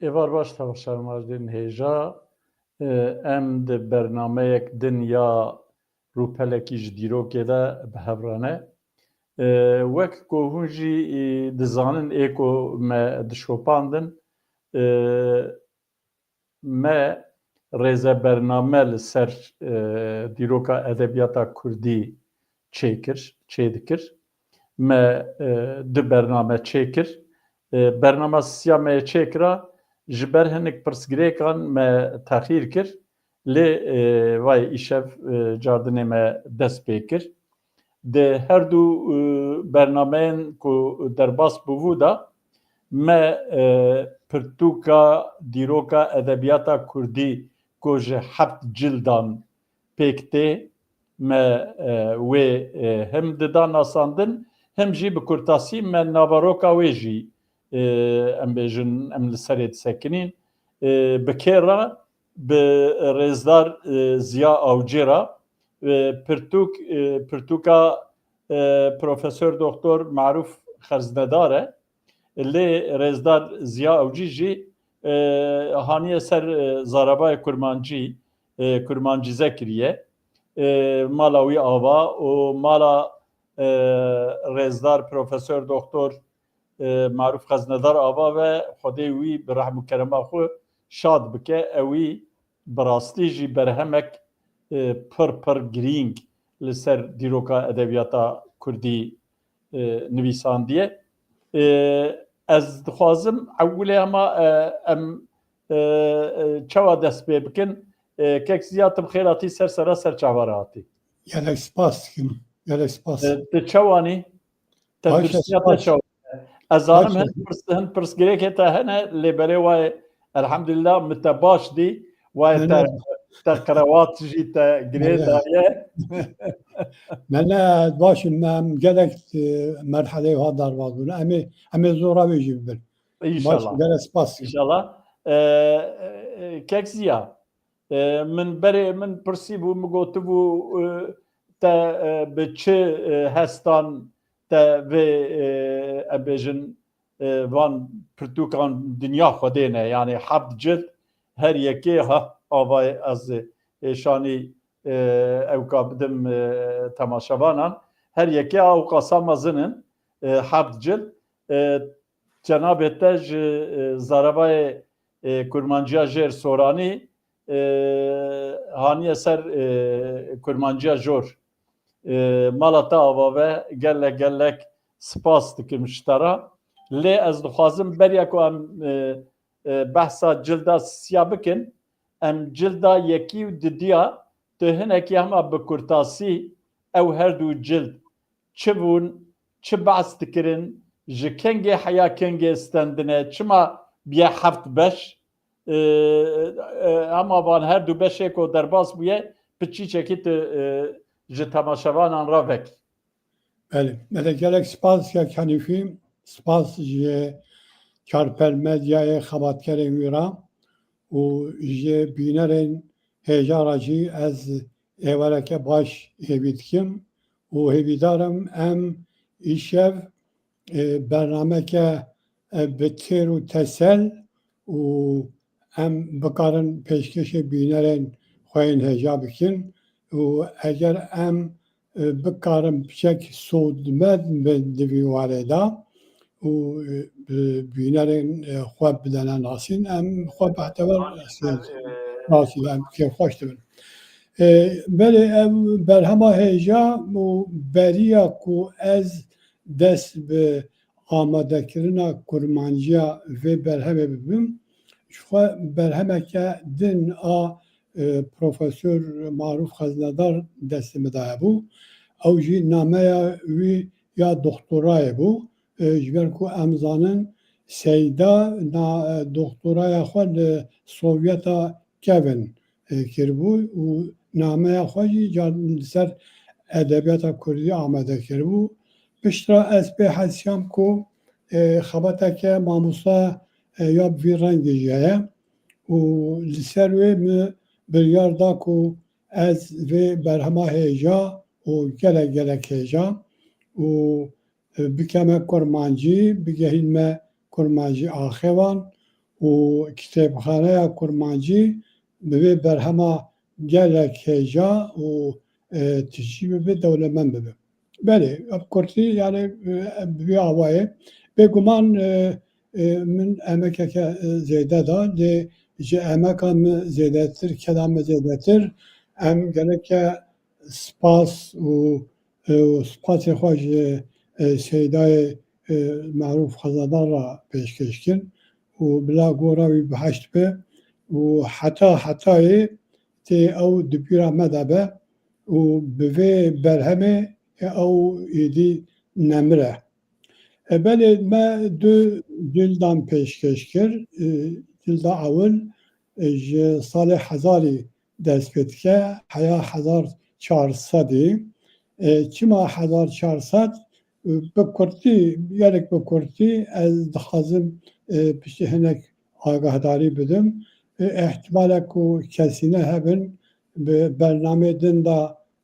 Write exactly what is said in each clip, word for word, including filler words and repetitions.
Êvar baş, temaşevanên hêja. E, em di bernameyek din ya rûpelekî ji dîrokê de bi hev re ne. E, wek ku hûn jî, e, dizanin, ê ku me dişopandin, e, me rêzebername li ser, e, dîroka edebiyata kurdî çêkir, çêdikir. Me, e, du bername çêkir. E, bernama sisiya me yê çêkira, ji ber hinek pirsgirêkan me texîr kir. Lê, e, vay îşev, e, cardinê me dest pê kir. Di her du, e, bernameyên ku derbas bûbû de me, e, pirtûka dîroka edebiyata kurdî ku ji heft cildan pêk tê, me, e, wê, e, him dida nasandin, him jî bi kurtasî me naveroka wê jî, e, em bêjin, em li serê disekinîn. E, bi kê re? Bi rêzdar, e, Ziya Awcê re, e, pirtûk, e, pirtûka, e, Profesor Doktor Marûf Xeznedar e. Lê rêzdar Ziya Awcî jî, e, haniye ser, e, zaravayê kurmancî, e, kurmancîze kiriye. E, mala wî ava û mala, e, rêzdar Profesor Doktor, e, Marûf Xeznedar ava ve Xwedê wî bi rehm û kerema xwe şad bike. Ewî bi rastî jî berhemek, e, pir pir girîng li ser dîroka edebiyata kurdî, e, nivîsandiye. E, ez dixwazim ewilê hema, e, em, e, e, çawa dest pê bikin? E, kek Ziya, tu bi xêr hatî, ser sera ser çava re hatî. Gelek spas dikim. Gelek spas. E, tu çawanî? Tenduristiya te çawa? Ez zanim hin pirs, hin pirsgirêkê te hene, lê berê wayê, elhamdülillah, min te baş dî, wayê te, te qerewat jî te girê daye. Mene baş im, em gelek, e, merheleyê ha derbas bûn. Em ê, em ê zora wê jî bibin. Baş, gelek spas. İnşallah. E, e, Kek Ziya, e, min berê min pirsî bû, min gotibû, e, te, e, bi çi, e, hestan te vê, e, em bêjin, e, van pirtûkan dinya Xwedê ne, yani heft cild, her yekê ha, avayê ez êşanî, e, ewka bidim, e, temaşevanan, her yekê ewqasa mezin in, e, heft cild. E, cenabê te ji, e, zaravayê, e, kurmanciya jêr soranî, e, haniye ser, e, kurmanciya jor. E, mala te ava ve, gelek gelek spas dikim ji te re. Lê ez dixwazim beriya ku em, e, e, behsa cilda sisiya bikin, em cilda yekî û didiya tu hinekî hema bi kurtasî ew her du cild çi bûn, çi behs dikirin, ji kengê heya kengê stendine, çima biye heft beş, e, e, hema van her du beşê ku derbas bûye, piçîçekî tu, e, ji temaşevanan re vekî. Belê, belê, gelek spas Kek Henîfî, spas ji Çarpel Medyayê, xebatkerên wî re û ji bînerên hêja re jî ez êvareke baş hêvî dikim û hêvîdar im em îşev, e, bernameke, e, bi têr û tesel û em bikarin pêşkêşê bînerên xwe yên hêja bikin û eger em, e, bikarin piçek sodmed bin di vî warê de û, e, bi bînerên, e, xwe bidene nasîn, em xwe behtewer, e, nasîn, em kêfxweş dibin. E, belê ev berhema hêja û beriya ku ez dest bi amadekirina kurmanciya vê berhemê bibim, ji xwe berhemeke din a, e, Profesor Marûf Xeznedar destê min de hebû. Ew jî nameya wî ya doktorayê bû. E, ji ber ku em zanin Seyda na, e, doktoraya xwe li Sovyeta Kevin, e, kiribû û nameya xwe jî car li ser edebiyata kurdî amade kiribû. Piştre ez pê hesiyam ku, e, xebateke mamosta, e, ya bi vî rengî jî heye û li ser wê min biryar da ku ez vê berhema hêja û gelek gelek hêja û, e, bikeme kurmancî, bigehînme kurmancî axê wan û kitêbxaneya kurmancî bi vê berhema gelek hêja û, e, tijî bibe, dewlemend bibe. Belê, bi kurtî, yani, e, bi vî awayê. Bêguman, e, e, min emekeke, e, zêde da, lê ji emeka min zêdetir, keda min zêdetir, em gereke spas û, e, û spasê xwe ji, e, Seydayê, e, Merûf Xezadar re pêşkêş kin û bila gora wî biheşt be û heta hetayê tê ew di bîra me de be û bi vê berhemê ew êdî nemire. E, belê me du cildan pêşkêş kir. E, cilda ewil, e, ji salê hezarî dest pê dike, heya hezar çar sedî. E, çima hezar çar sed? E, bi kurtî, gelek bi kurtî, ez dixwazim, e, piştî hinek agahdarî bidim. E, ihtimalek ku kesîne hebin, bi bernameyê din de,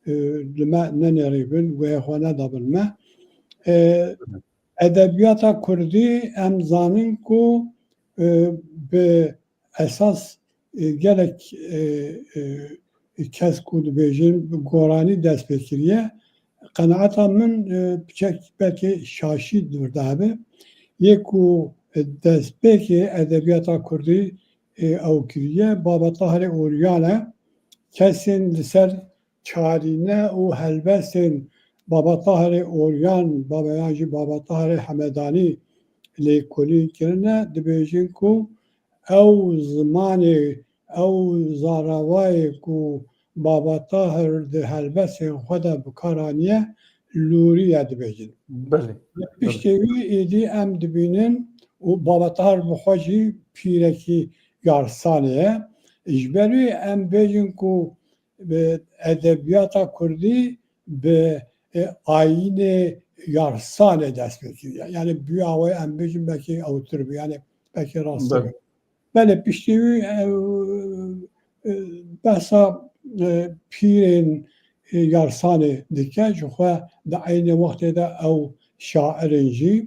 e, li me nenêrîbin, guhê xwe nedabin me. E, edebiyata kurdî em zanin ku, e, bi esas, e, gelek, e, e, kes ku dibêjin bi goranî dest pê kiriye. Qenaeta min, e, piçek belkê şaşî di vir de hebe. Yê ku, e, destpêkê edebiyata kurdî, e, ew kiriye, Baba Tahirê Oryan e. Kesên li ser çarîne û helbestên Baba Tahirê Oryan, baba yan jî Baba Tahirê Hemedanî lêkolîn kirine, dibêjin ku ew zimanê, ew zaravayê ku Baba Tahir di helbestên xwe de bi kar aniye, lûrî ye dibêjin. Belê. Piştî wî êdî em dibînin û Baba Tahir bi xwe jî pîrekî Yarsanê ye. Ji ber wî em bêjin ku bi edebiyata kurdî bi, e, ayînê Yarsanê dest pê kiriye. Yani bi awayê em bêjin belkî ewtir bi, yani belkî rast Belê. Belê, piştî wî, e, e, behsa, e, pîrên, e, Yarsanê dike, ji xwe di eynê wextê de ew şairên jî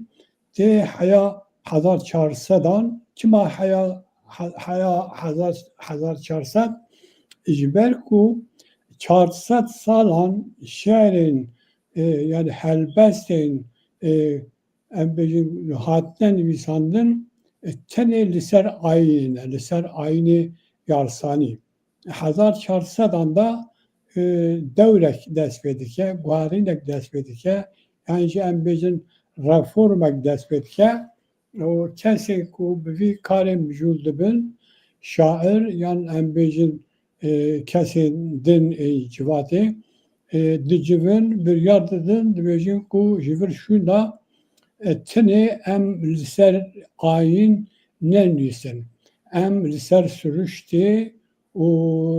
tê heya hezar çar sedan. Çima heya, he-, heya hezar, hezar çar sed? Ji ber ku çar sed salan şiirên, e, yani helbestên, e, em bêjin, hatine nivîsandin, e, tenê li ser ayînê ne, li ser ayînê Yarsanî. Hezar çar sedan de, e, dewrek dest pê dike, guherînek dest pê dike, yan jî em bêjin reformek dest pê dike. Û kesên ku bi vî karê mijûl dibin, şair yan em bêjin, e, kesên din ê civatê, e, dicivin, biryar didin, dibêjin ku ji vir şûnda, e, tinê em li ser ayîn nenivîsin. Em li ser siruştê û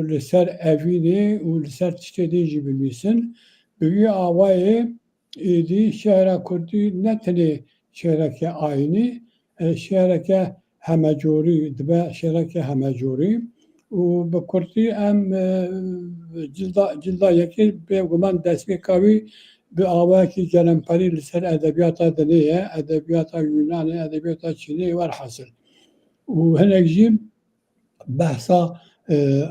li ser evînê û li ser tiştê din jî binivîsin. Bi vî awayê êdî şehra kurdî ne tenê şehreke ayînî, e, şehreke hemecorî dibe, şehreke hemecorî. Û bi kurtî em, e, cilda, cilda yekê bêguman destpêka wî bi awayekî celemperî li ser edebiyata dinê ye, edebiyata Yûnanê, edebiyata Çînê, werhasil. Û hinek jî behsa, e,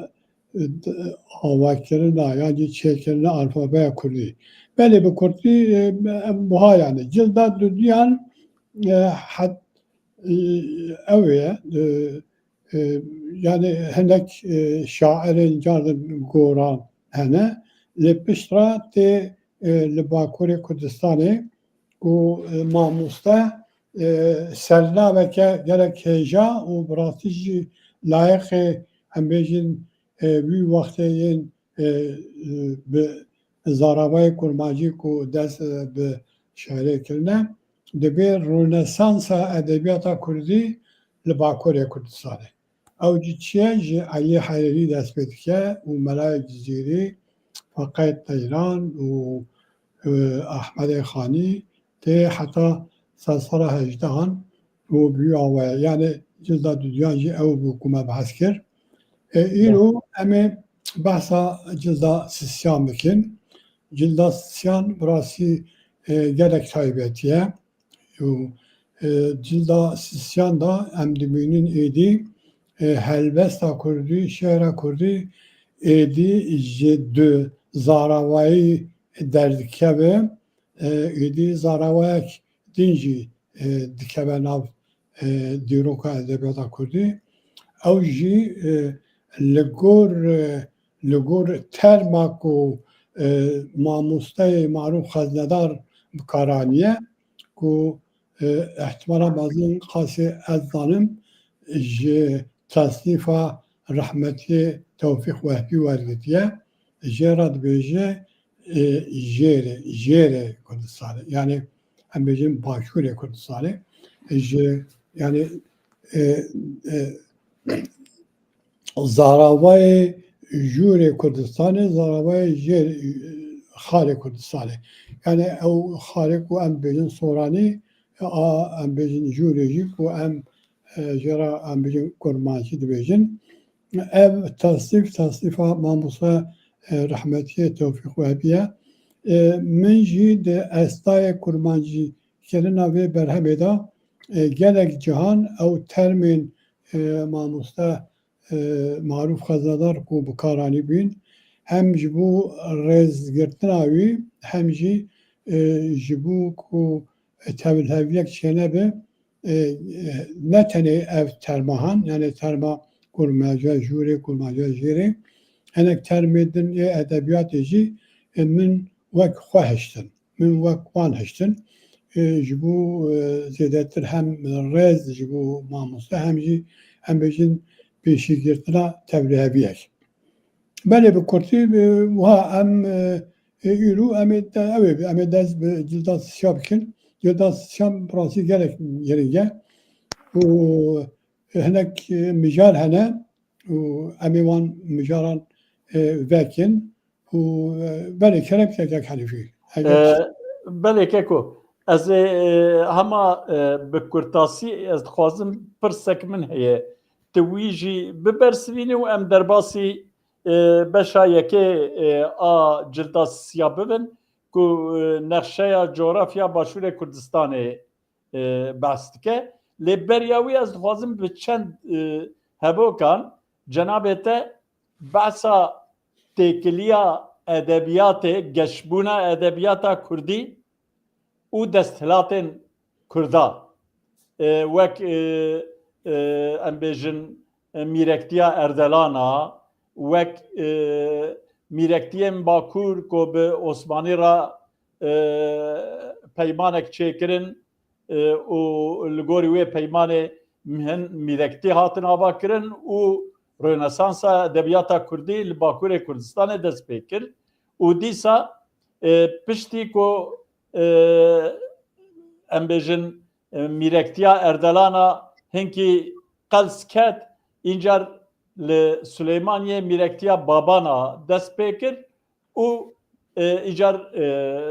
d-, avakirina yan jî çêkirina alfabeya kurdî. Belê bi kurtî, e, em buha yani. Cilda dudiyan, e, het-, e, ew ê, e, e, yani hinek, e, şairên cardin goran hene. Lê pişt re tê, e, li Bakurê Kurdistanê ku, e, mamoste, e, sernaveke gelek hêja û bi rastî jî layiqê, em bêjin, e, wî wextê yên, e, e, bi zaravayê kurmancî ku dest, e, bi şerê kirine, dibê ronesansa edebiyata kurdî li Bakurê Kurdistanê. Ew jî çi ye? Ji Elî Herêrî dest pê dike û Melayê Cizîrî, Feqê Teyran û, e, Ehmedê Xanî tê heta sedsera hejdehan û bi wî awe ye. Yani cilda dudiyan jî ew bû ku me behs kir. E, îro em ê behsa cilda sisiyan bikin. Cilda sisiyan bi rastî, e, gelek taybetî ye. û, Cilda sisiyan de em dibînin êdî, e, helbesta kurdî, şêra kurdî êdî ji du zarawayî derdikeve, e, êdî zarawayek din jî, e, dikeve nav, e, dîroka edebiyata kurdî. Ew jî, e, li gor, e, li gor terma ku, e, mamosteyê Marûf Xeznedar bi kar aniye, ku, e, ihtimala mezin qasê ez zanim ji tesnîfa rehmetiyê Tewfîq Wehbî wergirtiye, jê re dibêje, e, jêrê, jêrê Kurdistanê. Yani em bêjin Başûrê Kurdistanê. Ji, yani, e, e, zaravayê jûrê Kurdistanê, zaravayê jêr, xalê Kurdistanê. Yani ew xalê ku em bêjin Soranî, a, em bêjin jûrê jî ku em, e, jê re em bêjin Kurmancî dibêjin. Ev tasnîf, tasnîfa mamoste, e, rehmetiyê Tewfîq Wehbî ye. E, min jî di estayê kurmancîkirina vê berhemê de, e, gelek cihan ew termên, e, mamoste, e, Marûf Xeznedar ku bi kar anîbûn, hem ji bo rêzgirtina wî, hem jî, e, ji bo ku tevliheviyek çênebe, e, e, ne tenê ev terma han, yani terma kurmaca jûrê, kurmaca jêrê, hinek termê din ê edebiyatê jî, e, min wek xwe hiştin. Min wek wan hiştin. E, ji bo, e, zêdetir hem rêz ji bo mamoste, hem jî, em bêjin, pêşîgirtina tevliheviyek. Belê, bi kurtî, e, wiha em, e, e, îro em ê de, ew ê, em ê dest bi cilda sisiya bikin. Cilda sisiya bi rastî gelek giring e. Û hinek, e, mijar hene û em ê wan mijaran, e, vekin û, e, belê, kerem ke kek Henîfî. Eger E, belê keko. Ez ê, e, hema, e, bi kurtasî ez dixwazim pirsek min heye. Tu wî jî bibersivînî û em derbasî, e, beşa yekê, e, a cilda sisiya bibin ku, e, nexşeya cografya Başûrê Kurdistanê, e, behs dike. Lê beriya wî ez dixwazim bi çend, e, hevokan cenabê te behsa têkiliya edebiyatê, geşbûna edebiyata kurdî û desthilatên kurda, e, wek, e, e, em bêjin, e, mîrektiya Erdelana, wek, e, mîrektiyên Bakur ku bi Osmanî re, e, peymanek çêkirin, e, û li gorî wê peymanê hin mîrektî hatin avakirin û Rönesansa edebiyata kurdî li Bakurê Kurdistanê dest pê kir û dîsa, e, piştî ku, e, em bêjin, e, mîrektiya Erdelana hinkî qels ket, încar li Silêmaniyê mîrektiya Babana dest pê kir û, e, îcar, e,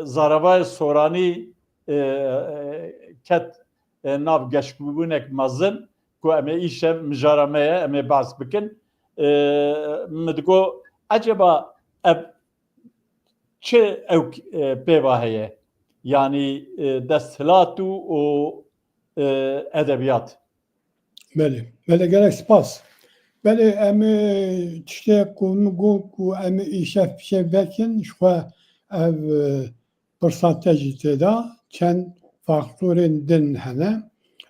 zaravayê Soranî, e, e, ket, e, nav geşbûnek mezin ku em ê îşev mijara me ye, em ê behs bikin. E, min digot, eceba ev çi ewk, e, pêva heye? Yanî, e, desthilat û, û, e, edebiyat. Belê, belê, gelek spas. Belê, em ê tiştê ku min got ku em ê îşev pişev vekin, ji xwe ev, e, pirsa te jî tê de, çend faktorên din hene.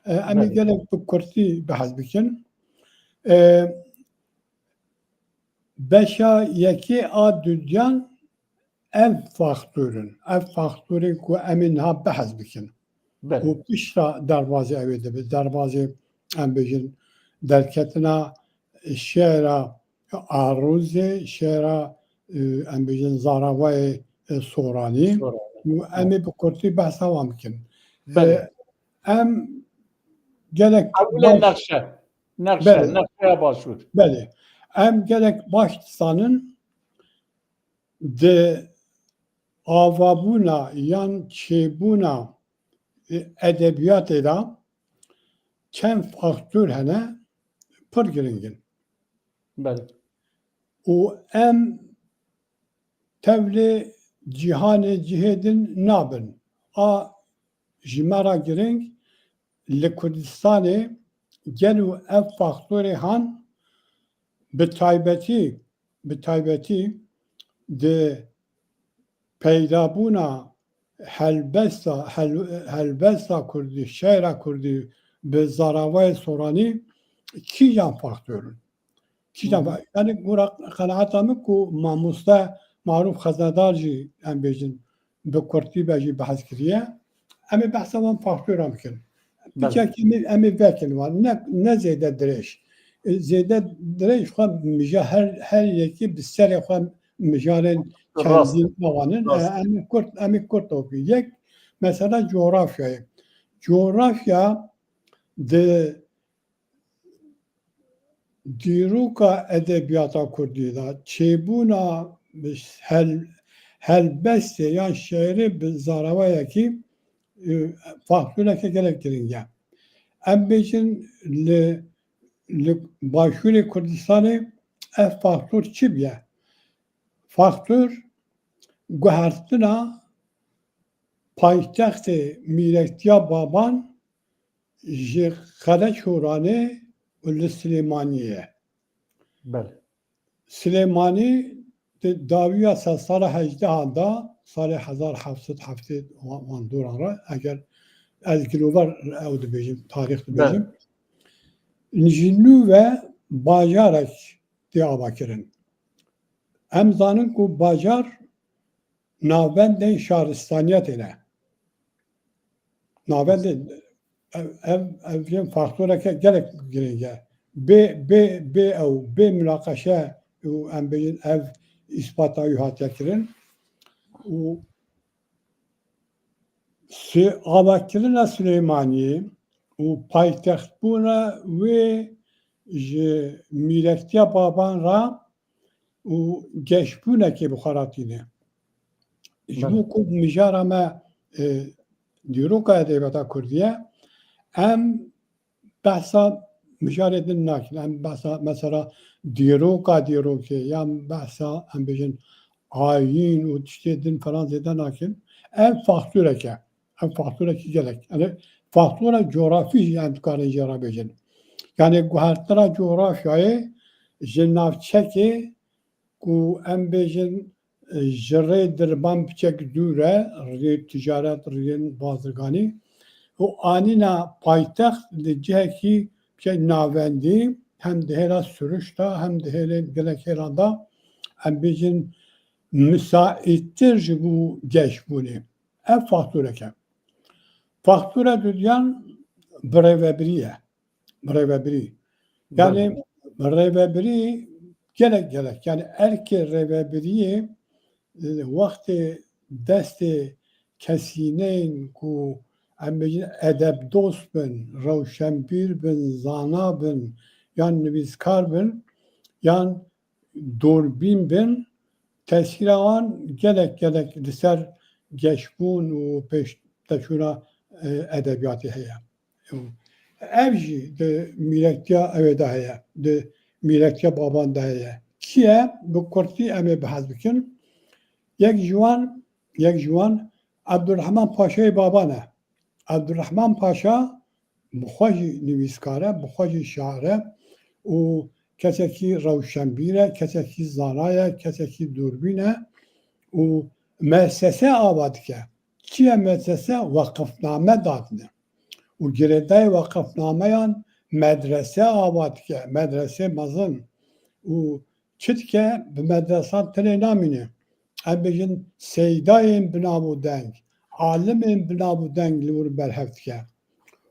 E, em ê Belê. gelek bi kurtî behs bikin. E, beşa yekê a dudiyan ev faktor in. Ev faktorên ku em ê niha behs bikin. Belê. Û pişta derbazê ew ê dibe. Derbazê, em bêjin, derketina şêra Arûzê, şêra, e, em bêjin, zaravayê, e, Soranî. Soranî. Û em ê bi kurtî behsa wan bikin. Belê. E, em gelek Ewilê baş nexşe. Nexşe, Belê. nexşeya Başûr. Belê. Em gelek baş dizanin, di avabûna yan çêbûna, e, edebiyatê de çend faktor hene, pir giring in. Belê. Û em tevlê cîhanê cihê din nabin. A ji me re giring, Li Kurdistanê gelo ev faktorê han bi taybetî, bi taybetî di peydabûna helbesta, hel-, helbesta kurdî, şe'ra kurdî bi zaravayê soranî kîjan faktor in? Kîjan Hı hı. fa-, yani gora qenaeta min ku mamoste Marûf Xeznedar jî, em bêjin, bi kurtî be jî behs kiriye. Em ê behsa wan faktoran bikin. Belê. Piçekî em ê, em ê vekin wan. Ne, ne zêde dirêj. E, zêde dirêj xwe mija her, her yekî bi serê xwe mijarên Rast. kendî nawanin. Rast. E, em ê kurt, em ê kurt oku. Yek, mesela coğrafyayê. Coğrafya di dîroka edebiyata kurdî de çêbûna hel-, helbestê yan şe'rê bi zarawayekî, e, faktoreke gelek giring e. Em bêjin li, li Başûrê Kurdistanê ev faktor çi bûye? Faktor guhertina paytextê Mîrektiya Baban ji Qeleçoranê û li Silêmaniyê ye. Belê. Silêmanî di dawiya se sala hejdehan de, salê hezar heft sed heftê wan, wan doran re, eger ez gilover ew dibêjim, tarîx Belê. dibêjim, ji nû ve bajarek tê avakirin. Em zanin ku bajar navendên şaristaniyetê ne. Navendên ev, ev, ev jin faktoreke gelek girîng e. Bê, bê, bê ew, bê munaqeşe û em bêjin ev îspata wî hatiye kirin. Û si-, avakirina Silêmaniyê û paytextbûna wê ji Mîrektiya Baban re û geşbûnekê bi xwe re tîne. Ji Belê. bo ku mijara me, e, dîroka edebiyata kurdî ye, em behsa mijarê din nakin. Em behsa mesela dîroka dîrokê yan behsa em bêjin ayîn û tiştê din falan zêde nakin. Ev faktorek e. Ev faktorekî gelek. Yani faktora coğrafî jî em dikarin jê re bêjin. Yani guhertina coğrafyayê ji navçekê ku em bêjin, e, ji rê dirban piçek dûr e, rê ticaret, rêyên bazirganî û anîna paytext li cihekî piçek navendî, hem di hêla siruşta, hem di hêlên gelek hêlan de, em bêjin, misaîttir ji bo geşbûnê. Ev faktorek e. Faktora dudiyan birêvebirî ye. Birêvebirî. Yani Belê. rêvebirî gelek gelek. Yani erkê rêvebiriyê, e, wextê destê kesîneyên ku em bêjin edebdost bin, rewşenbîr bin, zana bin, yan nivîskar bin, yan dûrbîn bin, tesîra wan gelek gelek li ser geşbûn û pêşteçûna, e, edebiyatê heye. Ev jî di mîrektiya ewê de heye, di mîrektiya Baban de heye. Kî ye? Bi kurtî em ê behs bikin. Yek ji wan, yek ji wan Abdurrahman Paşayê Baban e. Abdurrahman Paşa bi xwe jî nivîskar e, bi xwe jî şair e û kesekî rewşenbîr e, kesekî zana ye, kesekî dûrbîn e û me'sese ava dike. Çi ye me'sese? Weqifname dadine. Û girêdayî weqifnameyan medrese ava dike, medrese mezin. Û çi dike? Bi medresan tenê namîne. Em bêjin seydayên bi nav û deng, alimên bi nav û deng li wir berhev dike.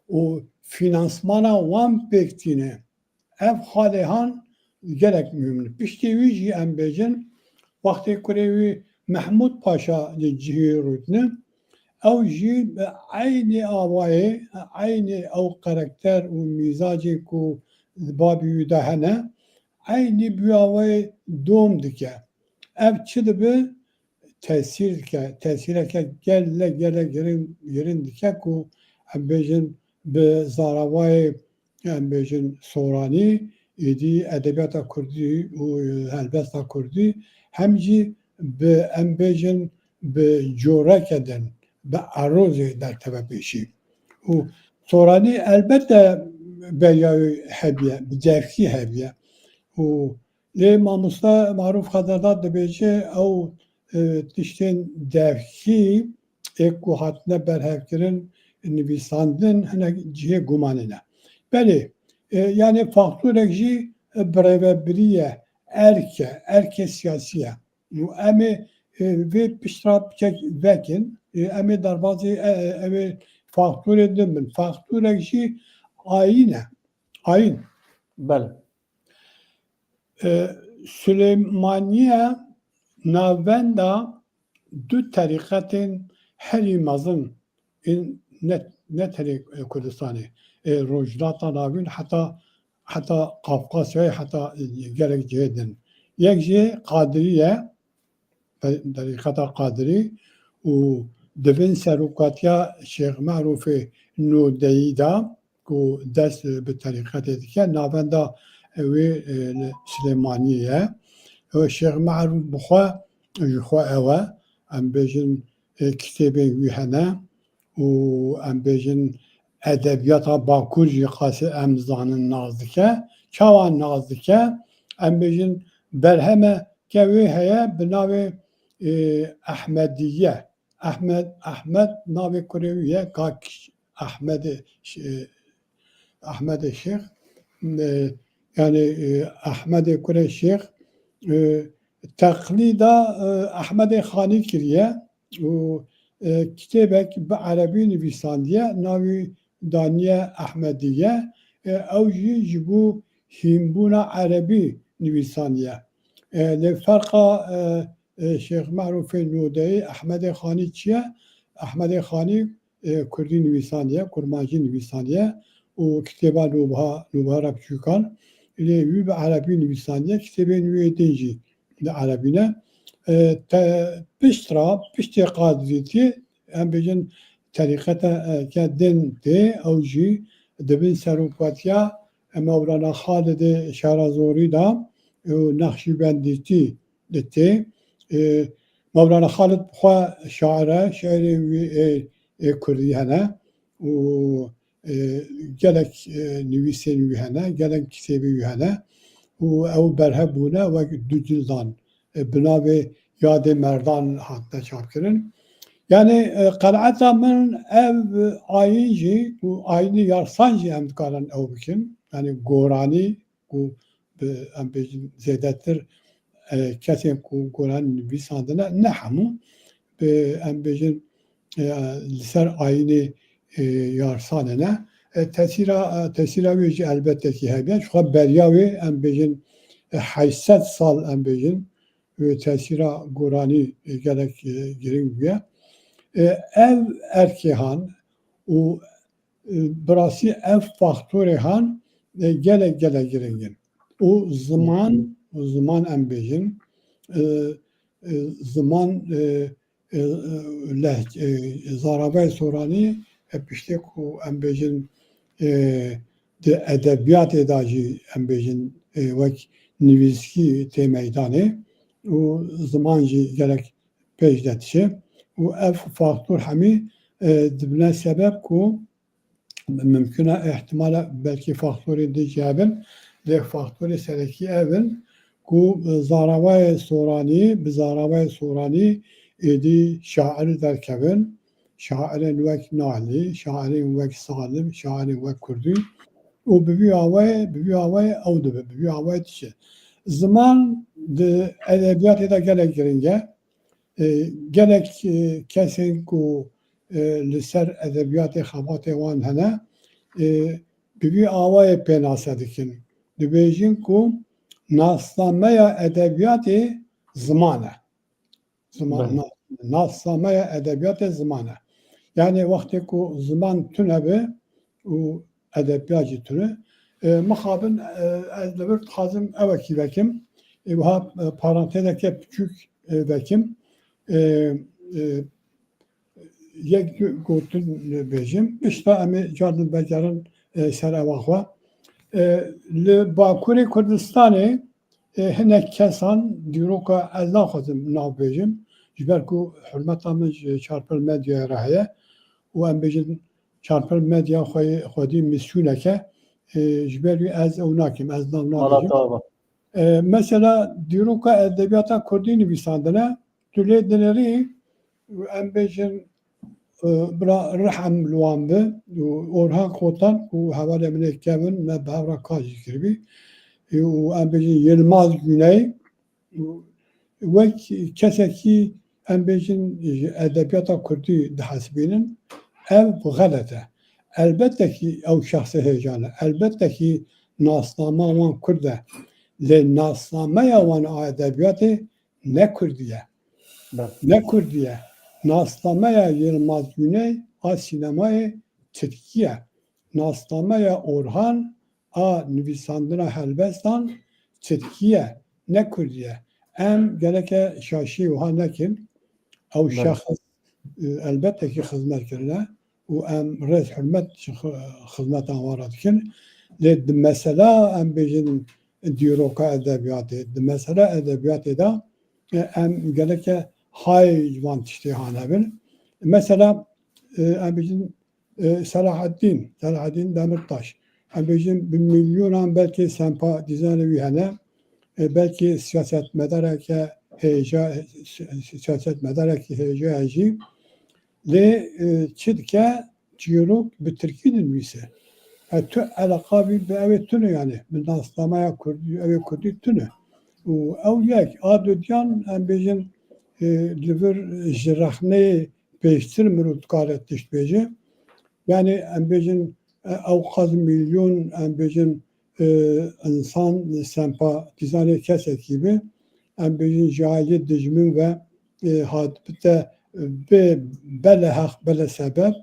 Û fînansmana wan pêk tîne. Ev xalê han gelek muhim in. Piştî wî jî em bêjin, wextê kurê wî Mehmûd Paşa li cihê rûtine, ew jî bi eynî avayê, eynî ew karakter û mîzacê ku li babî wî de hene, eynî bi wî awayê dom dike. Ev çi dibe? Tesîr dike. Tesîreke gelek, gelek girin, girin dike ku em bêjin bi zaravayê, em bêjin soranî, êdî edebiyata kurdî û helbesta kurdî hem jî bi, em bêjin, bi coreke din, bi erozê derkeve pêşî. Û Soranî elbette beriya wî hebiye, bi devkî hebiye. Û lê mamoste Marûf Xezerdat dibêje ew, e, tiştên devkî ê ku hatine berhevkirin, nivîsandin, hinek cihê gumanê ne. Belê, e, yani faktorek jî, e, birêvebirî ye, erk e, erkê siyasî ye. Û em ê, e, vê piştra piçek vekin, e, em ê derbazî, e, e, em ê faktorê din bin. Faktorek jî ayîn e. Ayîn. Belê. E, Süleymaniye navenda du terîqetên herî mezin ên ne, ne tenê Kurdistanê, ê Rojhilata Navîn heta, heta Qafqasyayê, heta gelek cihê din. Yek jî Qadirî ye, te-, terîqeta Qadirî û di bin serokatiya Şêx Merûfê Nûdeyî de ku dest bi terîqetê dike, navenda wê, e, li Silêmaniyê ye. Û Şêx Merûf bi xwe, ji xwe ew e, em bêjin, e, kitêbên wî hene û em bêjin edebiyata Bakur jî qasê em zanin nas dike. Çawa nas dike? Em bêjin berhemeke wê heye bi navê, e, Ehmediye. Ehmed, Ehmed navê kurê wî ye, Kak Ehmedê Ş-, e, Ehmedê Şêx, e, yani, e, Ehmedê kurê Şêx, e, teqlîda, e, Ehmedê Xanî kiriye û, e, kitêbek bi erebî nivîsandiye, navî daniye Ehmediye, e, ew jî ji bo hînbûna erebî nivîsandiye. E, lê ferqa, e, e, Şêx Merûfê Nûdeyî, Ehmedê Xanî çi ye? Ehmedê Xanî, e, kurdî nivîsandiye, kurmancî nivîsandiye û kitêba Nûbiha, Nûbihara Piçûkan, lê wî bi erebî nivîsandiye, kitêbên wî ê din jî li erebî ne. E, te, piştra, piştê Qadirîtî, em bêjin terîqete, e, ke din tê, ew jî di bin serokatiya, e, Mewlana Xalidê Şerazorî de û Nexşîbendîtî de tê. E, Mewlana Xalid bi xwe şair e, şiirên wî ê, ê kurdî hene û, e, gelek, e, nivîsên wî hene, gelek kitêbê wî hene û ew berhev bûne wek du cildan, e, bi navê Yadê Merdan hatine çapkirin. Yani, e, qenaeta min ev ayîn jî û ayînê Yarsan jî em dikarin ew bikin. Yani goranî ku bi, em bêjin, zêdetir, e, kesên ku goran nivîsandine, ne hemû, bi, em bêjin, e, li ser ayînê, e, Yarsanê ne. E, tesîra, e, tesîra wê jî elbette ki hebe. Ji xwe beriya wê, em bêjin, e, heyşt sed sal, em bêjin, wê tesîra goranî, e, gelek, e, giring bûye. E, ev erkê han û e, bi rastî ev faktorê han, e, gelek, gelek giring in. Û ziman, û ziman em bêjin, e, e, ziman, e, e, e, leh-, e, zaravayê soranî, e, piştê ku em bêjin, e, di edebiyatê de jî em bêjin, e, wek nivîskî tê meydanê û ziman jî gelek pêş de diçe. Û ev faktor hemî, e, dibine sebeb ku mimkun e, ihtimal e, belkî faktorên din jî hebin, lê faktorê serekî ev in ku, e, zaravayê soranî, bi zaravayê soranî êdî şair derkevin, şairên wek Nalî, şairên wek Salim, şairên wek Kurdî û bi vî awayê, bi vî awayê ew dibe, bi vî awayê diçe. Ziman di edebiyatê de gelek giring e. E, gelek, e, kesên ku, e, li ser edebiyatê xebatê wan hene, e, bi vî awayê pênase dikin. Dibêjin ku nasnameya edebiyatê ziman e. Ziman, Belê. na-, nasnameya edebiyatê ziman e. Yani wextê ku ziman tune be û edebiyat jî tune. E, mixabin, e, ez li vir dixwazim ewekî vekim. E, wiha, e, parantezeke piçûk, e, vekim. E, e, yek du gotin bêjim. Pişta em ê carna vegerin, e, ser ewa xwe. E, li Bakurê Kurdistanê, e, hinek kesan dîroka ez naxwazim nav bêjim. Ji ber ku hurmeta min ji Çarpir Medyaya re heye û em bêjin Çarpil medya xwe, xwedî misyûneke, e, ji ber wî ez ew nakim, ez nav Mala nabêjim. Tava. E, mesela dîroka edebiyata kurdî nivîsandine, tu lê dinêrî, em bêjin, e, bira rihem li wan bi, û Orhan Kotan û hevalê min ê kevin me bi hev re kar jî kiribî. Û em bêjin Yilmaz Güney, wek kesekî em bêjin ji edebiyata kurdî dihesibînin, ev xelet e. Elbette kî ew şexsê hêja ne. Elbette kî nasnama wan kurd e. Lê nasnameya wan a edebiyatê ne kurdî ye. Belê. Ne kurdî ye. Nasnameya Yilmaz Güney a sînemayê tirkî ye. Nasnameya Orhan a nivîsandina helbestan tirkî ye, ne kurdî ye. Em gereke şaşî wiha nekin. Ew Belê. şexs, e, elbette ki xizmet kirine û em rêz hurmet ji xi-, xizmetan wan re dikin. Lê di mesela em bêjin dîroka edebiyatê, di mesela edebiyatê de, e, em gereke hay ji van tiştê hanebin. Mesela, e, em bêjin e, Selahaddin, Selahaddin Demirtaş. Em bêjin bi milyonan belkî sempatîzanê wî hene. E, belkî siyasetmedareke hêja, si-, siyasetmedarekî hêja ye jî. Lê, e, çi dike, çîrok bi tirkî dinivîse. E, tu eleqa wî bi ew ê tune yani. Bi nasnameya kurdî, ew ê kurdî tune. Û ew yek, a dudiyan em bêjin, e, li vir ji rexneyê pêştir mirov dikare tişt bêje. Yani em bêjin, e, ewqas milyon, em bêjin, e, insan sempatîzanê kesekî bi, em bêjin ji ailê dijmin ve, e, hatibite bê bele heq bele sebeb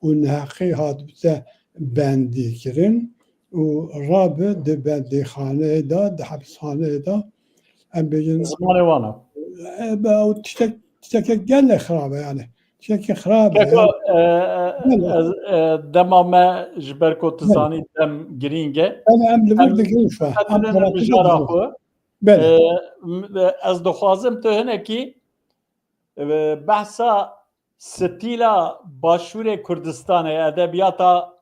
û neheqî hatibite bendî kirin û rabi di bendîxaneyê de, di hepisxaneyê de, em bêjin Zimanê wan e. e, be, ew tiştek, tiştekê gelek xirab e yani. Tiştekê xirab e. Keko, e, e, Belê. ez, e, dema me ji ber ku tu Belê. zanî dem girîng e. Belê, em li vir Em digrin xwe. Em xetinê mijara xwe. Belê. E, m-, e, ez dixwazim tu hinekî, e, behsa stîla Başûrê Kurdistanê, edebiyata,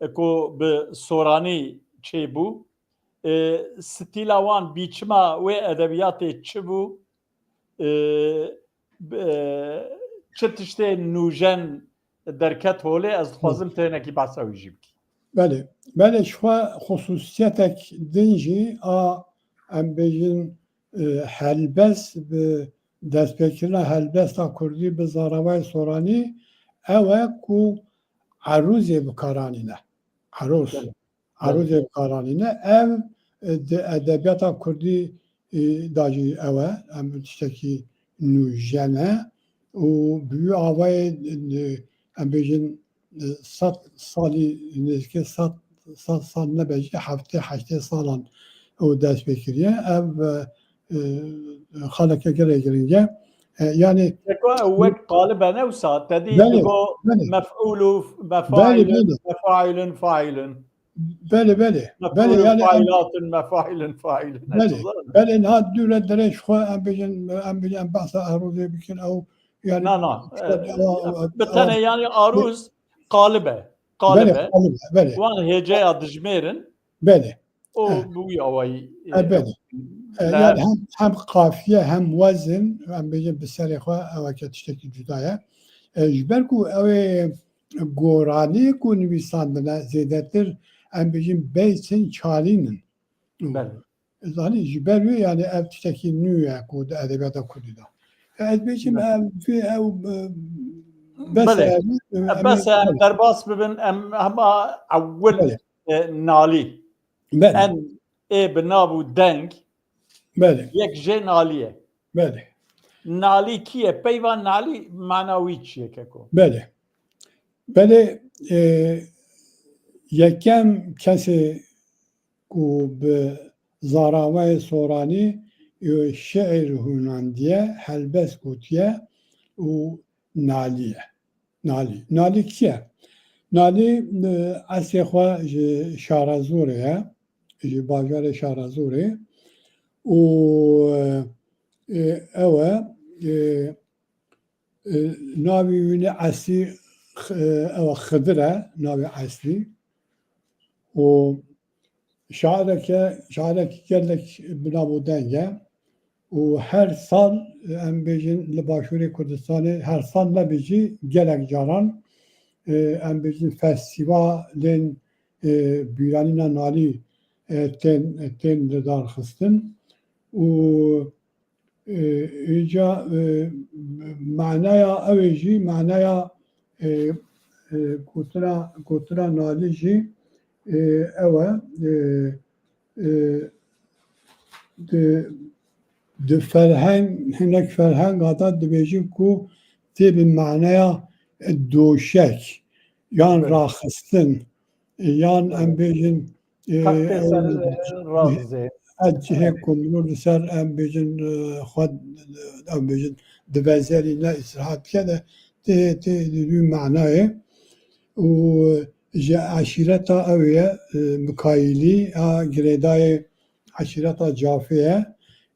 e, ku bi soranî çêbû, e, stîla wan, bîçima wê edebiyatê çi bû? E, e, çi tiştê nûjen derket holê, ez dixwazim tu hinekî behsa wî jî bikî. Belê, belê, ji xwe xusûsiyetek din jî a, em bêjin, e, helbest bi destpêkirina helbesta kurdî bi zaravayê soranî ew e ku erûzê bi kar anîne. Erûz. Belê. Erûzê bi kar anîne. Ev, e, di edebiyata kurdî, e, da jî ew e. Em tiştekî nûjen e. Û bi wî avayê, e, em bêjin, e, sed salî, nêzîkê sed, sed sal nebe jî, heftê heştê salan ew dest pê kiriye. Ev, e, e, xaleke gelek giring e. E, yani Keko ew wek qalib e, ne wisa? Te dî Belê, digo belê. mef'ûl û mefailun, Belê, belê. mefailun, failun. Belê, belê. Belê, Mef'ûlun, yani em failatun, mefailun, failun. Belê, Hepsi var mı? belê, niha dûre derê ji xwe em bêjin, em bêjin, em behsa erûzê bikin, ew, yani, Na, na. işte, e, ew, ew, bi ew, tene, yani, arûz qalib e. Qalib Belê, e. qalib e, belê. Wan hêceya dijmêrin. Belê. O Eh. bi wî awayî, E, e, belê. E, ne yani hem, hem kafiye hem wezin, em bêjin bi serê xwe, ew eke tiştekî cuda ye. E, ji ber ku ew ê goranî ku nivîsandine zêdetir, em bêjin beytin çalîn in. Belê. Zanî ji ber wê yani ev tiştekî nû ye ku di edebiyata kurdî de. E, ez bêjim Belê. ev, vê ew, e, bes Belê. e, E, em bes ê e, belê. derbas bibin, em hema ewil Belê. e, nalî. Belê. En ê bi nav û deng Belê. yek jê nalî ye. Belê. Nalî kî ye? Peyva nalî mana wî çi ye keko? Belê. Belê, e, yekem kesê ku bi zaravayê soranî, e, şiir hûnandiye, helbest gotiye û nalî ye. Nalî. Nalî kî ye? Nalî, e, eslê xwe ji Şarezorê ye, ji bajarê Şarezorê û, e, ew e, e, e, navê wî ne eslî X-, e, ew Xidir e, navê eslî. Û şaireke, şairek gelek bi nav û deng e. Û her sal, e, em bêjin li Başûrê Kurdistanê, her sal nebê jî gelek caran, e, em bêjin festîvalên, e, bîranîna Nalî, e, tên, tên lidarxistin. Û, e, îca, e, manaya ew ê jî, manaya, e, e, gotina, gotina Nalî jî, e, ew e, e, e, di, di ferheng, hinek ferhenga de dibêjin ku tê bi manaya doşek yan Evet. raxistin, yan em bêjin, e, Textê ew ser, e, razê. ez cihê ku mirov li ser em bêjin, e, xwe, em bêjin divezerîne, îstirahat bike de tê, tê di wî manayê. Û ji eşîreta ew ye, e, Mikayîlî a girêdayê eşîreta Cafê ye.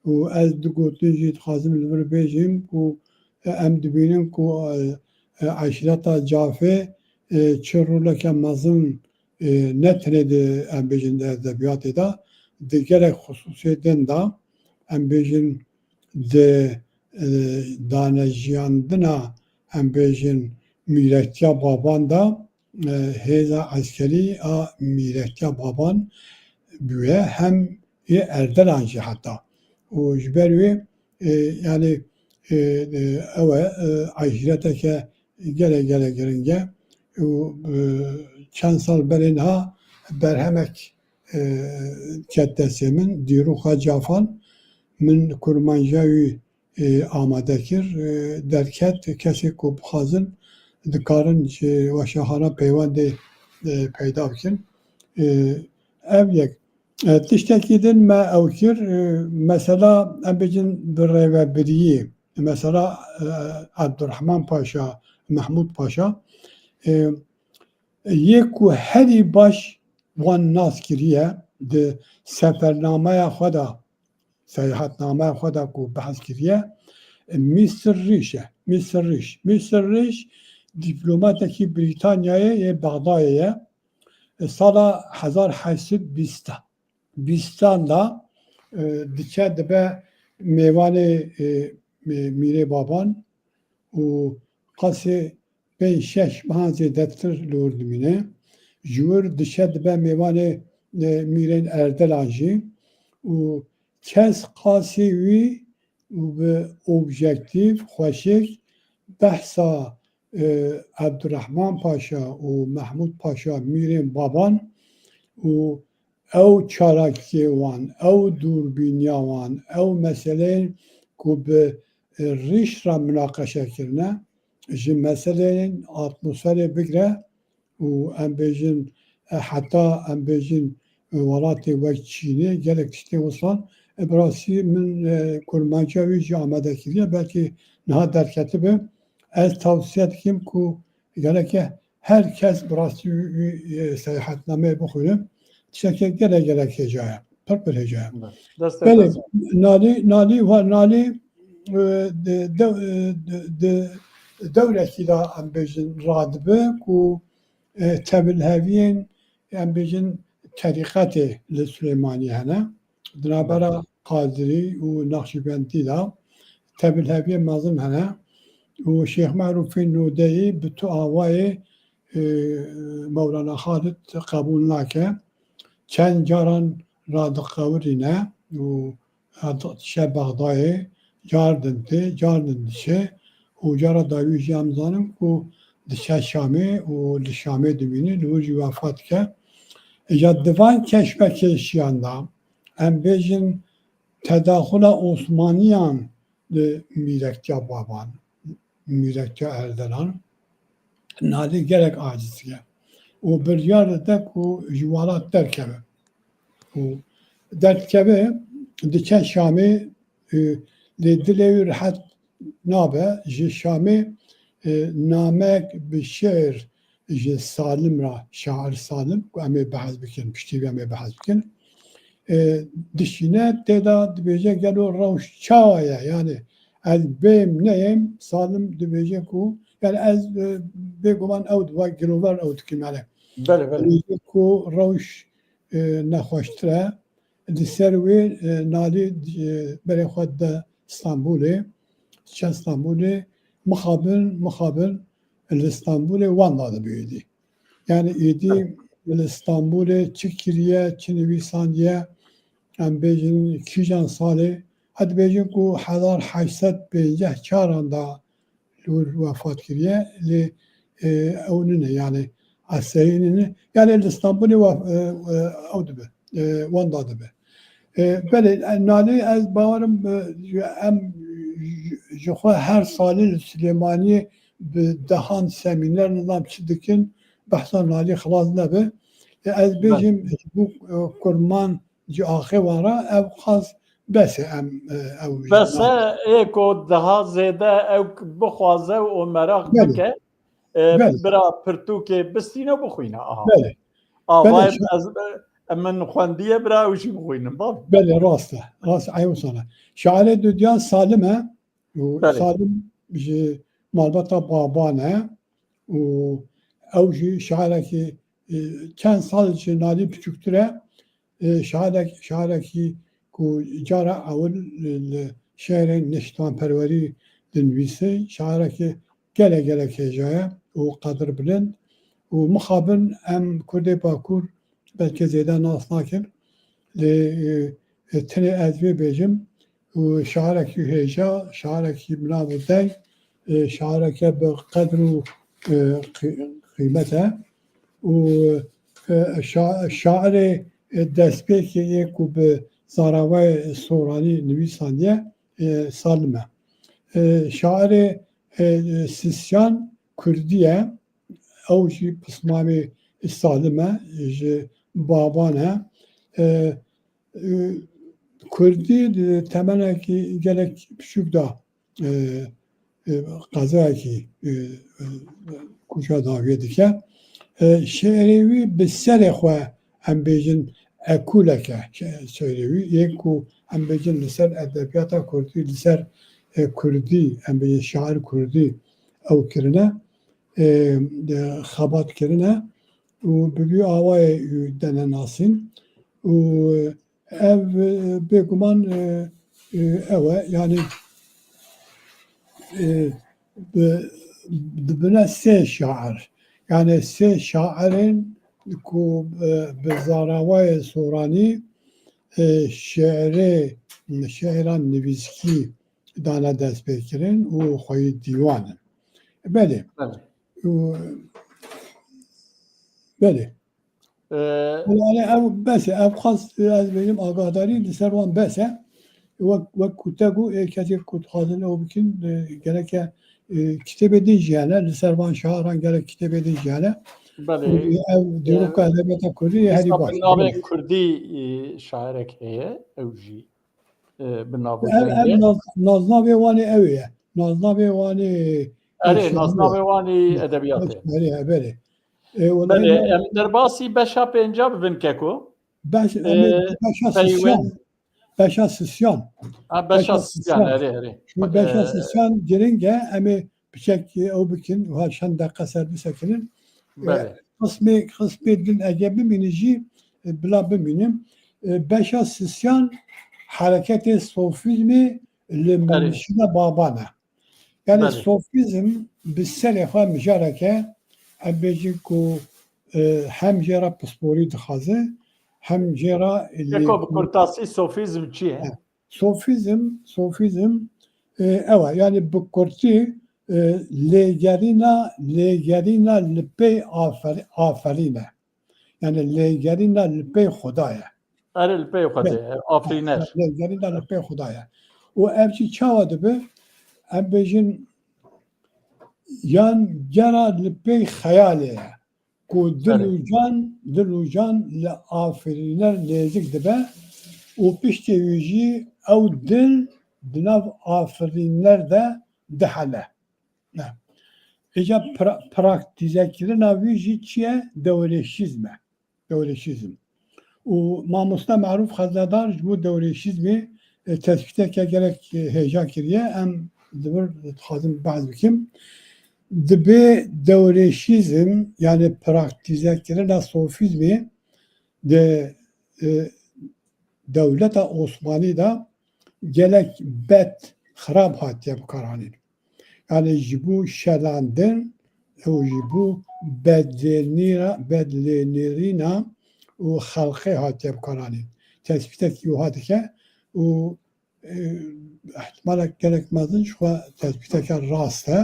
Û ez du gotin jî dixwazim li vir bêjim ku, e, em dibînin ku, e, e, eşîreta Cafê, e, çi roleke mezin, e, ne tenê di, em bêjin, di edebiyatê de, di gelek xisûsê din de, em bêjin, di, e, danejiyandina, em bêjin, mîretiya baban de, e, hêza eskerî a mîretiya baban bûye, hem ê erdelan jî heta. Û ji ber wê, e, yani, e, e, ew e, e, eşîreteke gelek, gelek giring e. Û, e, çend sal berê niha berhemek, e, ket destê min, Dîroka Cafan, min kurmanca wî, e, amade kir, e, derket, kesê ku bixwazin dikarin ji weşanxana peywendê, e, peyda bikin. E, ev yek. E, tiştekî din me ew kir, e, mesela em bêjin bi rêvebiriyê, mesela, e, Abdurrahman Paşa, Mehmûd Paşa, e, yê ku herî baş wan nas kiriye, di sefernameya xwe de, seyahatnameya xwe de ku behs kiriye, Mîsir Rîş e. Mîsir Rîş. Mîsir Rîş dîplomatekî Brîtanyayê yê Bexdayê ye. Sala hezar heşt sed bîst, bîstan de, e, diçe dibe mêvanê, e, e, Mîrê Baban û qasê pênc şeş mehan zêdetir li wir dimîne. Ji wir diçe dibe mêvanê, e, Mîrên Erdelan jî û kes qasî wî û bi objektîf, xweşik behsa, e, Ebdurrehman Paşa û Mehmûd Paşa, Mîrên Baban û ew çalakiyê wan, ew dûrbîniya wan, ew meseleyên ku bi, e, rîş re minaqeşe kirine, ji meseleyên atmosferê bigre û em bêjin, e, heta em bêjin, e, welatê wek Çînê gelek tiştê wisan, e, bi rastî min, e, kurmanca wî jî amade kiriye, belkî niha derketibe. Ez tavsiye dikim ku gereke her kes bi rastî wî, wî, e, seyahatnameyê bixwîne. Tişteke gelek gelek hêja ye. Pir pir hêja ye. Belê, Nalî, Nalî, wa Nalî, e, di, de, e, di, di dewrekî de em bêjin radibe ku, e, tebilheviyên, em bêjin, terîqetê li Silêmaniyê hene. Di navbera Qadirî û Naqşîbendî de tebilheviyên mezin hene û Şêx Merûfê Nûdeyî bi tu awayê, e, Mewlana Xalid qebûl nake. Çend caran radiqewirîne û diçe Bexdayê, car din tê, car din diçe û cara dawî jî em zanin ku diçe Şamê û li Şamê dimîne, li wir jî wefat dike. Îca di van keşmekêşiyan de em bêjin tedaxula Osmaniyan li mîrektiya baban, mîrektiya Erdelan, Nalî gelek aciz dike û biryar dide ku ji welat derkeve. Û derdikeve, diçe Şamê, e, lê dilê wî rehet nabe. Ji Şamê, e, namek bi şiir ji Salim re, şair Salim, ku em ê behs bikin, piştî vê em ê behs bikin, e, dişîne, tê de dibêje, gelo rewş çawa ye? Yani Ez bêm neyêm, Salim dibêje ku, yani ez, e, bêguman ew dibe gilover ew dikim yani. Belê, belê. Dibêje ku rewş, e, nexweştir e. Li ser wê, e, Nalî, e, berê xwe de Stenbolê, çe Stenbolê, mixabin, mixabin li Stenbolê wenda dibe êdî. Yani êdî li Stenbolê çi kiriye, çi nivîsandiye, em bêjin kîjan salê, ez dibêjim ku hezar heşt sed pênceh çaran da li wir wefat kiriye, lê, e, ew nîne, yani eseyî nîne. Yani li Stenbolê wef-, e, e, ew dibe, e, wenda dibe. E, belê, e, Nalî ez bawerim, e, em ji xwe her salê li Silêmaniyê bi dehan semîner nizam çi dikin, behsa Nalî xilas nebe. E, ez bêjim ji bo, e, kurman ji axê wan re ev qas bes e em, e, ew Bes e, ê ku daha zêde ew bixwaze û meraq Belê. bike, e, Belê. bira pirtûkê bistîne bixwîne. Aha. Belê. Avayê Belê, şa- ez, e, min xwendiye bira ew jî bixwînin. Bab. Belê, rast e. Rast e, ew sana. Şairê dudiyan Salim e. Û Belê. Salim ji malbata Baban e. Û ew jî şairekî, e, çend sal ji Nalî piçûktir e. E, şairek-, şairekî ku cara ewil li şêrên niştimanperwerî dinivîse, şairekî gelek gelek hêja ye û qedirbilind û mixabin em Kurdê Bakur belkî zêde nas nakin. Lê, e, e, tenê ez vê bêjim, û şairekî hêja, şairekî bi nav û deng, e, şaireke bi qedir û, e, qî-, qîmet e. Û, e, şa-, şairê, e, destpêkê yê ku bi zaravayê Soranî nivîsandiye, e, Salim e. E, şairê, e, Sisyan Kurdî ye. Ew jî pismamê Salim e, ji Baban e. E, e, Kurdî di temenekî gelek piçûk de, e, e, qezayekî, e, e, kuca dawiyê dike. E, şêrê wî bi serê xwe, em bêjin, ekolek e. Şe-, şêrê wî yê ku em bêjin li ser edebiyata kurdî, li ser, e, kurdî, em bêjin şair kurdî ew kirine, e, e, xebat kirine û bi vî awayê dene nasîn û ev, e, bêguman, e, e, ew e, yani, e, bi, dibine sê şair. Yani sê şairên ku, e, bi zaravayê Soranî, e, şêrê, şêran nivîskî dane destpêkirin û xweyî dîwan in. Belê. Belê. Û, belê. Ee, Yani ev bes e, ev xas, e, ez bêjim agahdarî li ser wan bes e. Wek, wek ku te got, ê kesê ku dixwazin ew bikin, e, gereke, e, kitêbê din jî hene, li ser van şaran gerek kitêbê din jî hene. Belê. Û ev Ee, dîroka edebiyata kurdî yê herî Mesela baş. bi navê Belê. Kurdî, e, şairek heye, ew jî, e, bi nav û Ev, ev dengê. naz-, naznavê wanê ew ye. Naznavê wanê, e, Erê, şairê. naznavê wanê edebiyatê. Erê, belê. E, onayê Belê, ma- em derbasî beşa pênca bibin keko. Beş, Ee, em ê beşa peywen- sisyan. Beşa sisyan. Ha, beşa Beşa sisyan, sisyan. erê, erê. Şimdi beşa Ee, sisyan giring e, em ê piçek ew bikin, ha, çend deqe ser bisekinin. E, Belê. qismê, qismê din ege bimînin jî, e, bila bimînin. E, beşa sisyan hereketê sofîzmê li Erê. Nişîna Baban e. Yani Belê. sofîzm bi serê xwe mijareke, em bêjin ku, e, hem jê re pisporî dixwaze, hem jê re lê- Eko bi kurtasî sofîzm çi ye? He. Sofîzm, sofîzm, e, ew e, yani bi kurtî, e, lêgerîna, lêgerîna li pey afer-, aferîn e. Yani lêgerîna li pey Xuda ye. Erê, li pey Xwedê, Belê. afirîner. Lêgerîna li pey Xuda ye. Û ev jî çawa dibe? Em bêjin, yan gera li pey xeyalê ye. Ku dil Erê. û can, dil û can li afirîner nêzik dibe û piştê wî jî ew dil di nav afirîner de dihele. Ne. Îca pra-, praktîzekirina wî jî çi ye? Dewrêşîzm e. Dewrêşîzm. Û mamoste Merûf Xeznedar ji bo dewrêşîzmê e, tespîteke gelek, e, hêja kiriye. Em li vir dixwazim behs bikim. Dibê dewrêşîzm, yani praktîzekirina sofîzmê di, e, dewleta Osmanî de gelek bed, xirab hatiye bikaranîn. Yani ji bo şelandin û ji bo bedlênîra-, bedlênêrîna û xelqê hatiye bikaranîn. Tespîtekî wiha dike û, e, ihtimalek gelek mezin ji xwe tespîteke rast e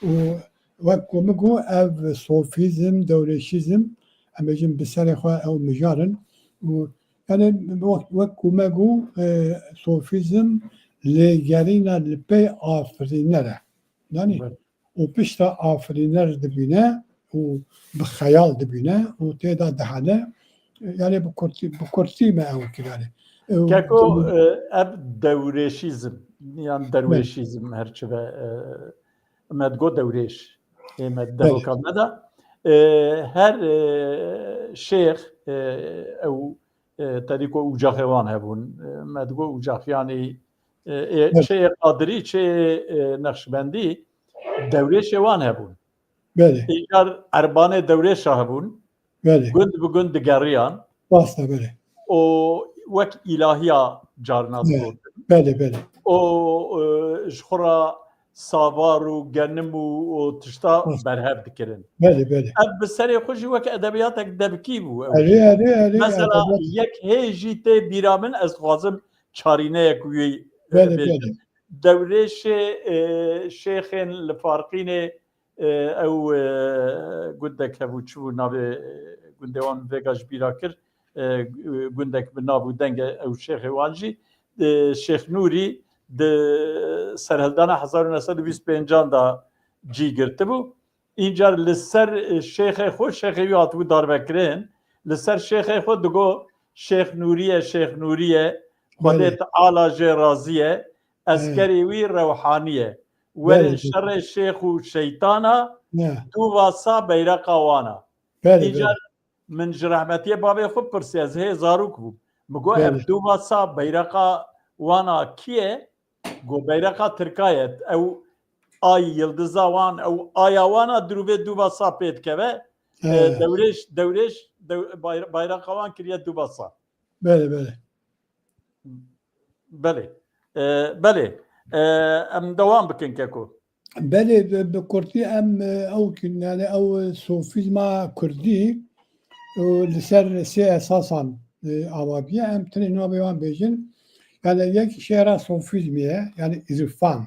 û wek ku min got, ev sofîzm, dewrêşîzm, em bêjin bi serê xwe ew mijar in û, yani, wek, wek ku me got, e, sofîzm lêgerîna li pey afirîner e. Yanî, belê, û piştre afirîner dibîne û bi xeyal dibîne û tê de dihele. Yani bi kurtî, bi kurtî me ew kir, yani. Ew Keko, dibîne. E, ev dewrêşîzm, yan Belê. derwêşîzm her çi be, e, me digot dewrêş. Ê me Belê. deroka me de. E, her, e, şêx, e, ew, e, te dî ku ucaxê wan hebûn. E, me digot ucax, yanî, e, ê, Evet. çê ê Qadirî, çê ê, e, Nexşbendî dewrêşê wan hebûn. Belê. Îcar erbanê dewrêşa hebûn. Belê. Gund bi gund digeriyan. Rast e, belê. Û wek îlahiya carna Belê. digotin. Belê, belê. Û, e, ji xwe re savar û genim û, û tişta Rast. berhev dikirin. Belê, belê. Ev bi serê xwe jî wek edebiyatek devkî bû ew Erê, jî. erê, erê, Mesela edebiyat. yek hê jî tê bîra min, ez dixwazim çarîneyek wî, e, Belê, bêjim. belê. Dewrêşê, e, şêxên li Farqînê, e, ew, e, gundek hebû, çi bû navê, e, gundê wan, vêga ji bîra kir, e, gundek bi nav û deng e, ew şêxê wan jî, e, Şêx Nûrî di serhildana hezar û neh sed û bîst pêncan de cî girtibû. Încar li ser, e, şêxê xwe, şêxê wî hatibû darvekirin, li ser şêxê xwe digo, "Şêx Nûrî ye, Şêx Nûrî ye, Xwedê Belê. Teala jê razî ye, He. eskerê wî rewhanî ye. Werê Belê, belê. şerê şêx û şeytana, He. dû vasa beyreqa wana." Belê, Îcar belê. min ji rehmetiyê bavê xwe pirsiye, ez hê zarok bûm. Min got, "Ev Belê. dû vasa beyreqa wana kî ye?" Got, "Beyreqa Tirka ye. Ew ay, yildiza wan, ew aya wana dirûvê dû vasa pê dikeve." He. E, dewrêş, dewrêş, dew-, bayra-, bayraqa wan kiriye dû vasa. Belê, belê. Belê. E, belê. E, em dewam bikin, Keko. Belê, bi, bi kurtî em, e, ew kin, yani ew sofîzma kurdî, e, li ser sê esasan, e, ava bûye. Em tenê navê wan bêjin. Yani yek şêra sofîzmê ye, yani îrfan.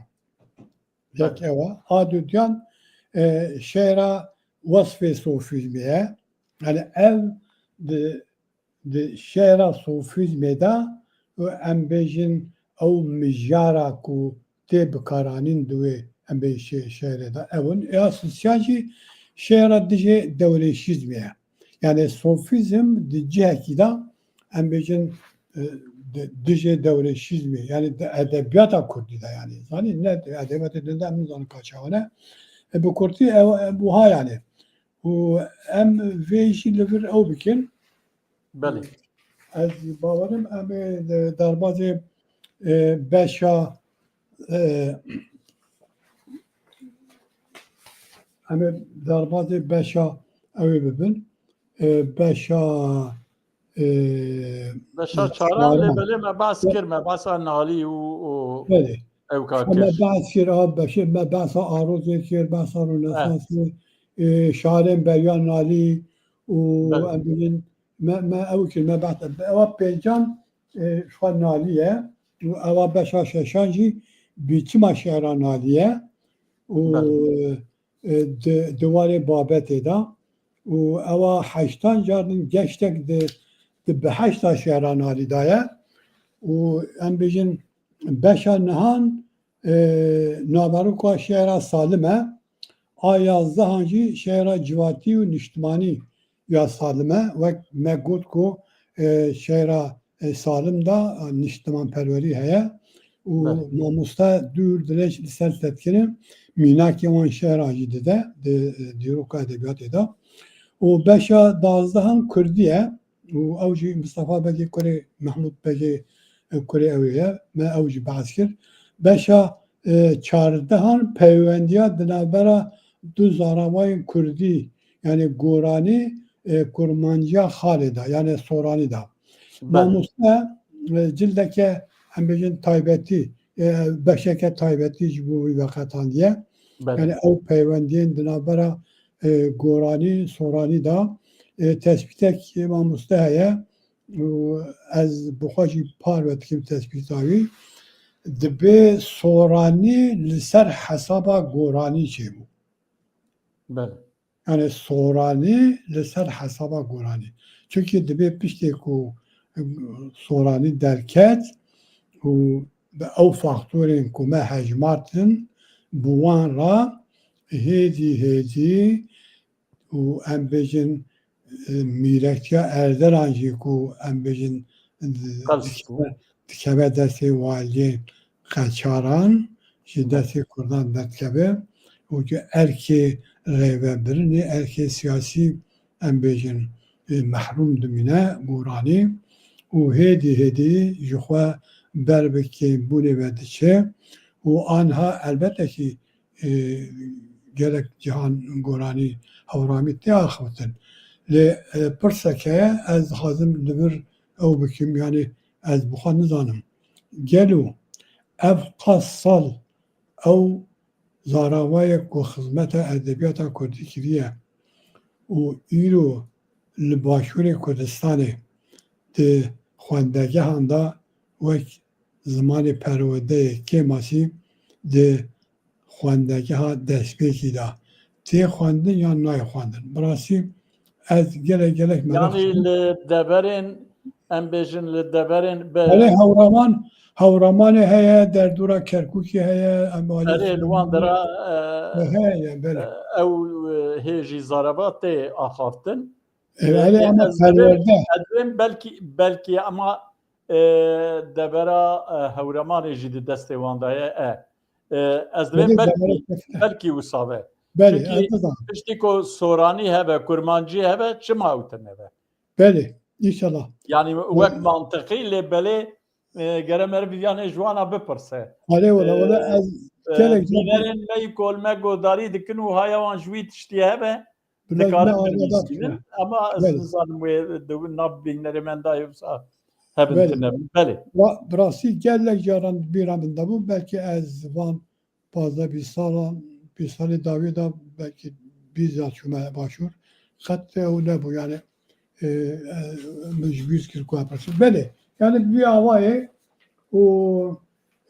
Yek Belê. ew e. A dudiyan, e, şêra wesfê sofîzmê ye. Yani ev di, di şêra sofîzmê de û em bêjin ew mijara ku tê bikaranîn di wê em bê şê-, şêrê de ew in. Ya sisiyan jî şêra dijê dewrêşîzmê ye. Yani sofîzm di cihekî de em bêjin, e, di, dijê dewrêşîzmê, yani di edebiyata kurdî de yani. Zanî ne di edebiyatê din de em nizanin ka çawa ne. E, bi kurtî ew, e, buha yani. Û em vê jî li vir ew bikin. Belê. Ez bawerim em ê, e, derbazê, e, beşa, e, em ê derbazê beşa ew ê bibin. E, beşa, e, Beşa e, çaran, lê çaran. belê me behs kir, me behsa Nalî û, û Belê. ew ka Em kir. behs kir, a, beşê me behsa Arozê kir, behsa Eh. Rûnesasê, e, şarên beriya Nalî û Belê. em bînin, me, me ew kir, me behs, ewa pêncan, e, ji xwe Nalî ye û ewa beşa şeşan jî bîçima şehra Nalî ye û, Belê. e, di, di warê babetê de û ewa heştan car din geştek di, di biheşta şehra Nalî de ye û em bêjin beşa nihan, e, naveroka şehra Salim e, a yazdehan jî şehra civatî û niştimanî ya Salim e. Wek me got ku, e, şehra, e, Salim de, e, niştimanperwerî heye û Belê. mamoste dûr dirêj li ser tedkirê mînakê wan şehra jî dide, di, e, dîroka edebiyatê de. Û beşa dazdehan kurdî ye û ew jî Mistefa Begê kurê Mehmûd Begê kurê ew ye, me ew jî behs kir. Beşa, e, çardehan peywendiya di navbera du zaravayên kurdî, yani Goranî, e, Kurmanciya Xalê de, yani Soranî de. Belê. Mamoste, e, cildeke, em bêjin taybetî, e, beşeke taybetî ji bo wî veqetandiye. Belê. Yani ew peywendiyên di navbera, e, Goranî, Soranî de, e, tespîtek mamoste heye. û ez bi xwe jî parve dikim tespîta wî, dibê Soranî li ser hesaba Goranî çêbû. Belê. Yani Soranî li ser hesaba Goranî. Çunkî dibê piştê ku Soranî derket û bi ew faktorên ku me hejmartin, bi wan re hêdî hêdî û em bêjin, e, mîrektiya Erdelan jî ku em bêjin, e, Qels bû. dikeve, dikeve destê waliyên qeçaran, ji destê Kurdan derdikeve û ji erkê rêvebirinê, erkê siyasî em bêjin, e, mehrûm dimîne Goranî û hêdî hêdî ji xwe ber bi kêmbûnê ve diçe û anha elbete kî e, gelek cihan Goranî Hewramî tê axiftin. Lê, e, pirsek heye, ez dixwazim li vir ew bikim, yani ez bi xwe nizanim. Gelo ev qas sal ew zaravayek ku xizmeta edebiyata kurdî kiriye û îro li Başûrê Kurdistanê di xwendegehan de wek zimanê perwerdeyê kêmasî di xwendegeha destpêkî de tê xwendin yan nayê xwendin? Bi rastî ez gelek gelek meraq Yanî dikim. Li deverên, em bêjin li deverên be- Belê Hewraman, Hewramanê heye, derdora Kerkûkê heye, em Erê li wan dera, e, heye, belê. E, ew, e, hê jî zareva tê axaftin. E, E, erê e, ama ez dibêm, perwerde. ez dibêm belkî, belkî ama, e, devera, e, Hewramanê jî di destê wan de ye, e. E, ez dibêm Belê belkî, devera kefte. belkî wisa be. Belê, Çunkî ez nizanim. piştî ku Soranî heve, Kurmancî heve, çima ew tune be? Belê, înşallah. Yanî wek Belê. mantiqî lê belê, e, gere meriv yanê ji wana bipirse. Erê wele, wele E, ez e, gelek car bînerên me yî ku li me godarî dikin û haya wan ji wî tiştî hebe, Bila dikarin me agada binivîsînin. Ama ez Belê. nizanim wê di nav bînerê me de wisa hebin Belê. tune bin. Belê. Wa-, bi rastî gelek caran bîra min de bû. Belkî ez van pazdeh bîst salan, bîst salê dawî de belkî bîst ya çûme başûr. Qet ew nebû yani, e, e, min ji bîr kir ku epirsin. Belê. Yani bi vî awayê û,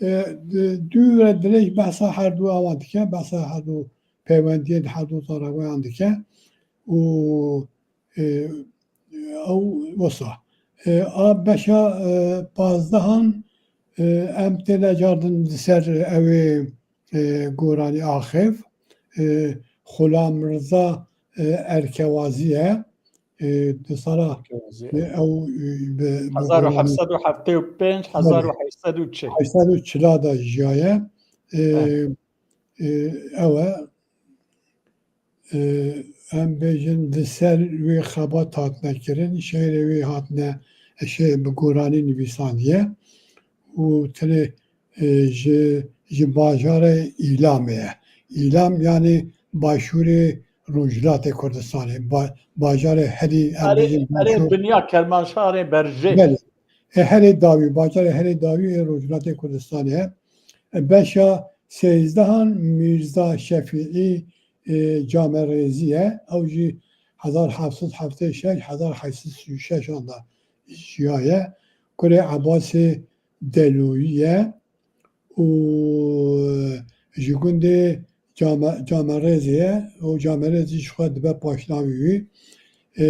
e, di-, dû re dirêj behsa her du awan dike, behsa her du peywendiyên her du tarafayan dike û, e, ew wisa. E, a beşa, e, pazdehan, e, em têne cardin li ser ew ê, e, Goranî axêv. E, Xulam Riza, e, Erkewazî ye. E, di sala, Erkewazî, e, ew, e, bi, bi hezar û heft sed û heftê û pênc, Belê. hezar û heşt sed û çil. Heşt sed û çila de jiyaye. E, Evet. e, ew e, e, em bêjin, li ser wê xebat hatine kirin, şêrê wê hatine, e, şê-, bi goranî nivîsandiye û tenê, e, ji, ji bajarê Îlamê ye. Îlam, yani başûrê Rojhilatê Kurdistanê, ba-, bajarê herî, em Erê, bêjin, erê başûr. Dinya Kermanşarê Berjê. Belê. E, herê dawî, bajarê herê dawî ê Rojhilatê Kurdistanê ye. E, beşa sêzdehan Mîrza Şefîî, e, Camerêzî ye. Ew jî hezar heft sed heftê şeş, hezar heft sed sî û şeş an de jiyaye. Kurê Ebasê Delûyî ye û ji gundê Came-, Camerêzê ye û Camerêzî ji xwe dibe paşnavî wî. E,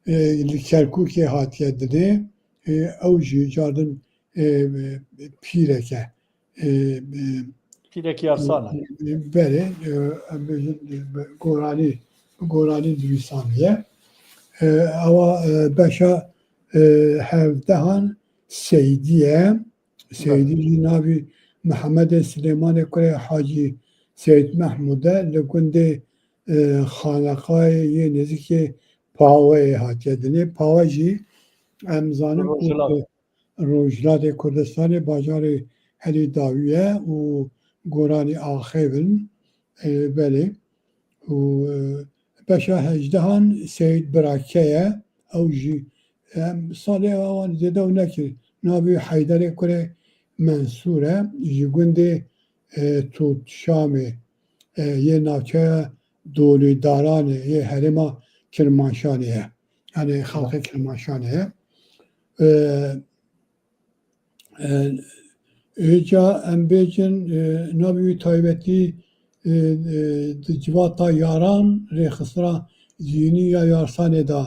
e, li Kerkûkê hatiye dinê. E, ew jî cardin, e, e, pîrek e. E, e, Pîrekî Ersan e. e, Belê, e, em bêjin, e, bi goranî, bi goranî nivîsandiye. E, ewa, e, beşa, e, hevdehan Seydî ye. Seydî Belê. jî navî Mihemedê Silêmanê kurê Hacî Seyd Mehmûd e, li gundê, e, Xaneqayê yê nêzîkê Paweyê hatiye dinê. Pawe jî em zanin ku Rojhilat. Rojhilatê Kurdistanê, bajarê herî dawî ye û goranî axê bin. E, belê. Û, e, beşa hejdehan Seyîd Birake ye. Ew jî, em, salê wan zêde ew nekir. Navê Heyderê kurê Mensûr e. Ji gundê, e, Tûtşamê, e, yê navçeya Dolîdaranê yê herêma Kirmanşanê ye. Yanî xelkê Kirmanşanê ye. E, E, êca em bêjin, e, navê wî taybetî, e, e, di civata yaran rêxistina zînî ya Yarsanê de,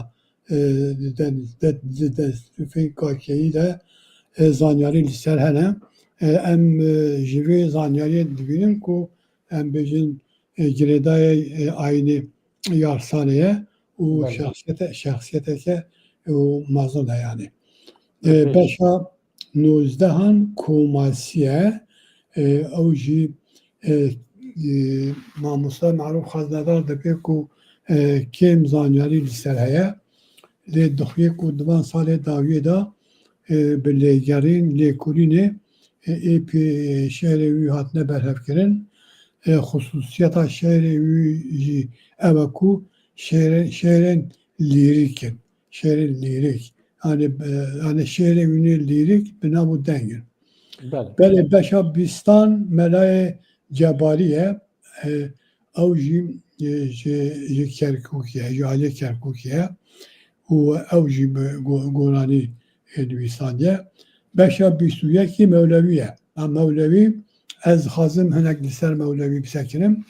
e, di den-, de-, di destûfên karkeyî de, e, zanyarî li ser hene. E, em, e, ji vê zanyariyê dibînin ku em bêjin, e, girêdayê, e, ayînê Yarsanê ye û Belê. şexsiyete-, şexsiyeteke û mezin e yanî. E, Peki. beşa nozdehan Komasî ye. E, ew jî, e, e, mamoste Merûf Xeznedar dibê ku, e, kêm zanyarî li ser heye. Lê dixuye ku di van salê dawiyê de, e, bi lêgerîn, lêkolînê, e, êpî şêrê wî hatine berhevkirin. E, xusûsiyeta şêrê wî jî ev e ku şêrê-, şêrên lîrîk in. Şêrên lîrîk. Yanî, e, yanî şêrê wî nê lîrîk bi nav û deng in. Belê. Belê, beşa bîstan Melayê Cebarî ye. E, ew jî, e, ji, ji Kerkûkê ye, ji aliyê Kerkûkê ye. Û ew jî bi go-, goranî, e, nivîsandiye. Beşa bîst û yekî Mewlewî ye. Ha, Mewlewî, ez dixwazim hinek li ser Mewlewî bisekinim.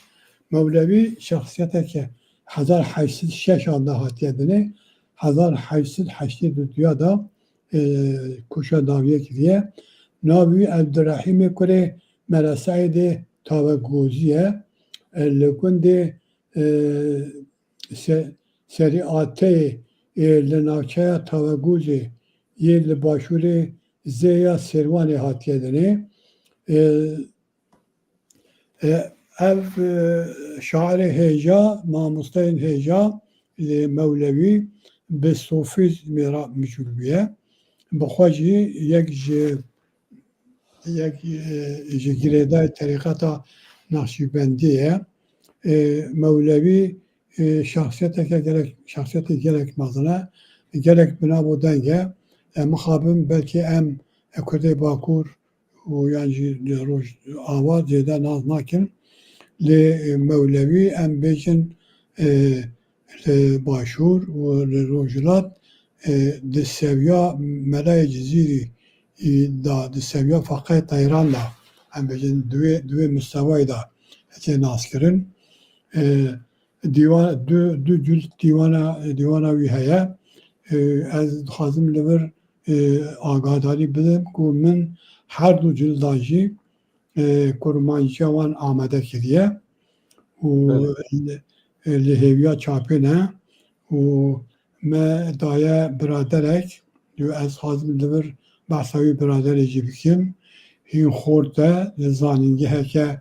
Mewlewî şexsiyeteke hezar heşt sed şeş an de hatiye dinê, hezar heşt sed heştê û duya de, e, koşa dawiyê kiriye. Navê wî Ebdurehîmê kurê Mele Seîdê Tavegozî ye. E, li gundê, e, Se-, Serîateyê, e, li navçeya Tavegozê yê li başûrê Zêya Sêrwanê hatiye dinê. E, E, ev, e, şairê hêja, mamosteyên hêja, e, Mewlewî bi sofîzmê re mijûl bûye. Bi xwe jî yek ji, yek, e, ji girêdayê terîqeta Naqşîbendî ye. E, Mewlewî, e, şexsiyeteke gelek, şexsiyetê gelek mezin e, gelek bi nav û deng e. E, mixabin belkî em, e, Kurdê Bakur, û yan jî li Rojava zêde nas nakin. Lê, e, Mewlewî em bêjin, e, li Başûr û li Rojhilat, e, di seviya Melayê Cizîrî, e, da, di seviya Feqê Teyran da, em bêjin di wê, di wê mistewayê de tê naskirin. E, Dîwan, du, du cild dîwana, dîwana wî heye. E, ez dixwazim li vir, e, agadarî bidim ku min her du cildan jî, e, kurmanciya wan amade kiriye û Belê. li, e, li hêviya çapê ne û me daye biraderek, û ez dixwazim li vir behsa wî biraderê jî bikim. Hîn xort e, li zanîngeheke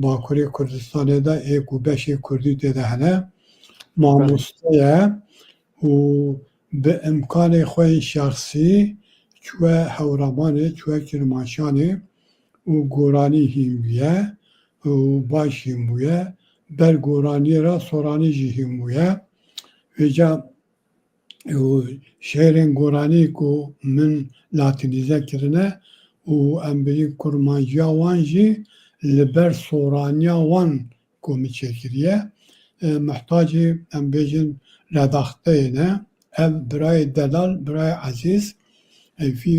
Bakurê Kurdistanê de ê ku beşê Kurdî tê de hene. Mamoste ye û bi imkanê xwe yên şexsî çûye Hewramanê, çûye Kirmaşanê û goranî hîn bûye û baş hîn bûye. Ber goraniyê re soranî jî hîn bûye. Vêca û şêrên goranî ku min latînîze kirine û em bêjin kurmanciya wan jî li ber soraniya wan ku min çêkiriye, e, mihtacê em bêjin redakteyê ne. Ev birayê delal, birayê ezîz, e, vî,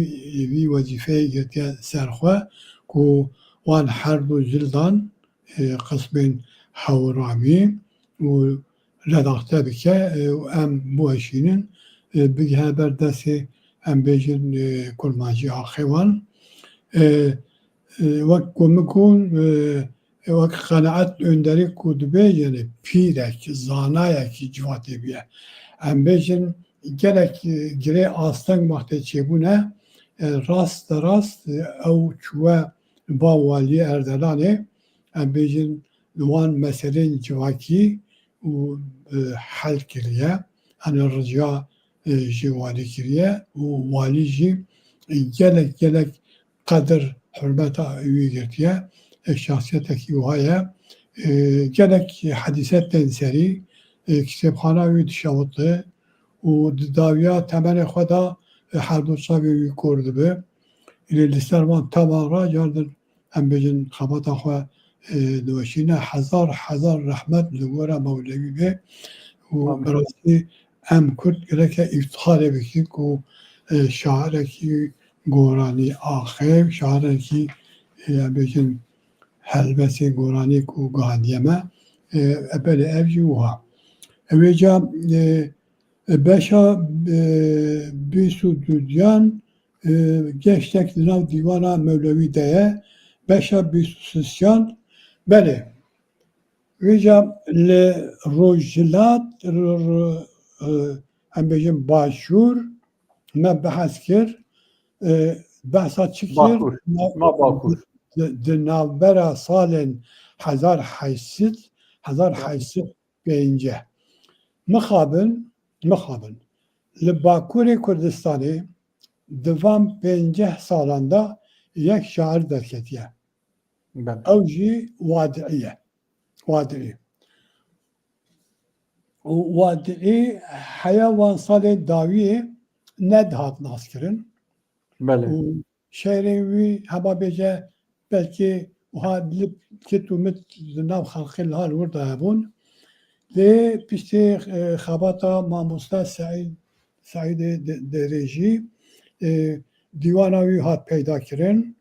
vî wezîfeyê girtiye ser xwe ku wan her du cildan e, qismên Hewramî û redakte bike, e, û em biweşînin, e, bigihine ber destê, em bêjin, e, kurmancî axê wan. E, e, wek ku min got, e, e, wek Qenaet Önderî ku dibêjin, e, pîrek, zanayekî civatê bûye. Em bêjin, gelek, e, girê asteng wextê çêbûne, e, rast de rast, e, ew çûye ba waliyê Erdelanê, em bêjin, li wan meselên civakî û, e, hel kiriye. Yanî rica, e, ji walî kiriye û walî jî gelek gelek qedir hurmeta wî girtiye. E, şahsiyetekî wiha ye. E, gelek hedîse tên serî, e, kitêbxana wî dişewite û di dawiya temenê xwe de, e, her du çavê wî kor dibe. Lê li ser van teman re car din em bêjin xebata xwe, e, diweşîne. Hezar hezar rehmet li we re Mewlewî be. Û Amîn. Bi rastî em Kurd gereke îftixarê bikin ku, e, şairekî goranî axê, şairekî, e, em bêjin helbestê goranî ku gihandiye me, e, e, belê ev jî wiha. Ew ê ca, e, e, beşa, e, bîst û dudiyan, e, geştek di nav dîwana Mewlewî de ye. Beşa bîst û sisiyan, belê. Vêca li rojhilat, r-, r-, e, em bêjin başûr, me behs kir, e, behsa çi kir? Bakur. Na-, Ma Bakur. Di, di navbera salên hezar heşt sed, hezar heşt sed pêncî. Mixabin, mixabin. Li Bakurê Kurdistanê di van pêncî salan de yek şair derketiye. Belê. Ew jî Wadî ye. Wadî. Û Wadî heya van salên dawiyê nedihat naskirin. Belê. Û şehrên wî hema bêje belkî wiha li kit û mit di nav xelkê li hal wir de hebûn. Lê piştî, e, xebata mamoste Seîd, Seîdê De-, Derêjî, e, dîwana wî hat peyda kirin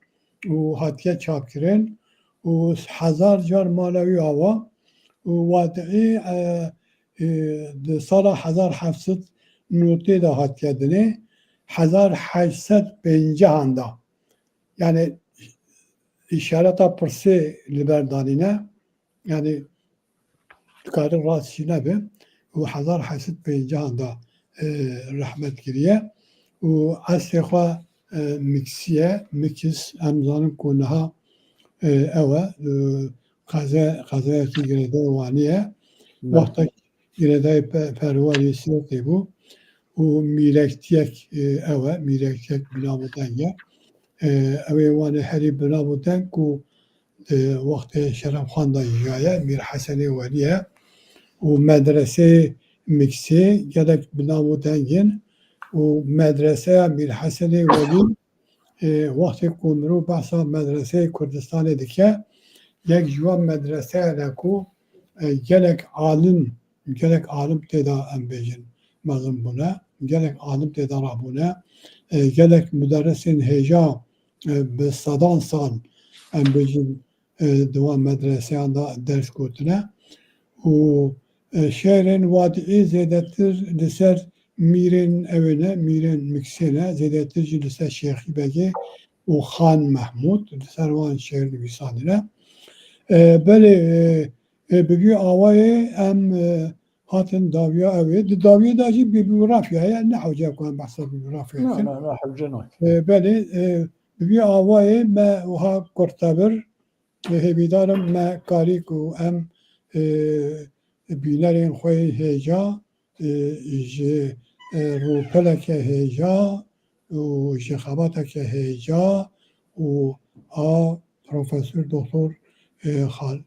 û hatiye çap kirin û hezar car mala wî ava û Wadî, e, e, di sala hezar heft sed notê de hatiye dinê, hezar heşt sed pêncî de. Yani, îşareta pirsê li ber danîne, yani, dikare rast jî nebe. Û hezar heşt sed pêncî de, e, rehmet kiriye. Û eslê xwe, e, Miksî ye, Mikis, em zanin ku niha, e, ew e, e, qeze-, qezayekî girêdayê Wanê ye. Belê. Wextek girêdayê pe-, perwerê Sêrtê bû û mîrektiyek, e, ew e, mîrektiyek bi nav û deng e. E, ew ê Wanê herî bi nav û deng ku, e, wextê Şerefxan de jiyaye, Mîr Hesenê Welî ye û medreseyê Miksê gelek bi nav û deng in û medreseya Mîr Hesenê Welî, e, wextê ku mirov behsa medreseyê Kurdistanê dike, yek ji wan medreseyan e ku, e, gelek alim, gelek alim tê de, em bêjin, mezin bûne, gelek alim tê de rabûne, e, gelek muderisên hêja, e, bi sedan sal, em bêjin, e, di wan medreseyan de ders gotine û, e, şehrên Wadî zêdetir li ser mîrên ew ê ne, mîrên Miksê ne, zêdetir jî li ser Şêxî Begê û Xan Mehmûd, li ser wan şêhr nivîsandine. E, belê, e, e, bi vî awayê em, e, hatin dawiya ew ê. Di dawiyê de jî bîbîografya ye, ne hewce ku em behsa bîbîografya Na, bikin. na, na, hewce nake. E, belê, e, bi vî awayê me wiha kurtebir, e, hêvîdar im me karî ku em, e, bînerên xwe yên hêja, e, ji, e, rûpeleke hêja û ji xebateke hêja û a Profesor Doktor, e, Xal-,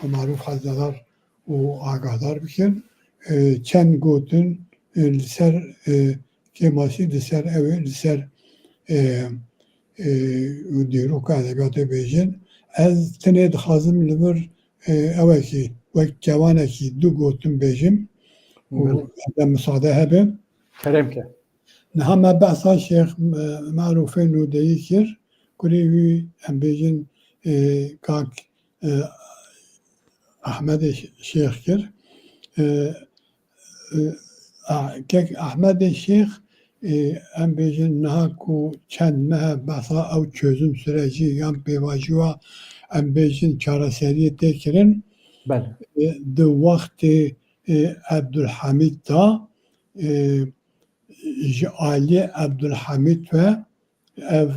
Marûf Xalzadar û agahdar bikin. E, çend gotin, e, li ser, e, kêmasî li ser ew ê, li ser, e, e, û dîroka edebiyatê bêjin. Ez tenê dixwazim li vir, e, ewekî, wek kewanekî du gotin bêjim û Belê. Eger misade hebe. Kerem ke. Niha me behsa Şêx, e, Marûfê Nûdeyî kir. Kurê wî, em bêjin, e, kak, e, Ehmedê Şêx kir. E, e, a, kek Ehmedê Şêx, e, em bêjin niha ku çend meh e behsa ew çözüm süreci yan pêvajoya, em bêjin, çareseriyê tê kirin. Belê. E, di wextê, e, Ebdulhamîd de, e, ji aliyê Ebdulhamîd ve ev,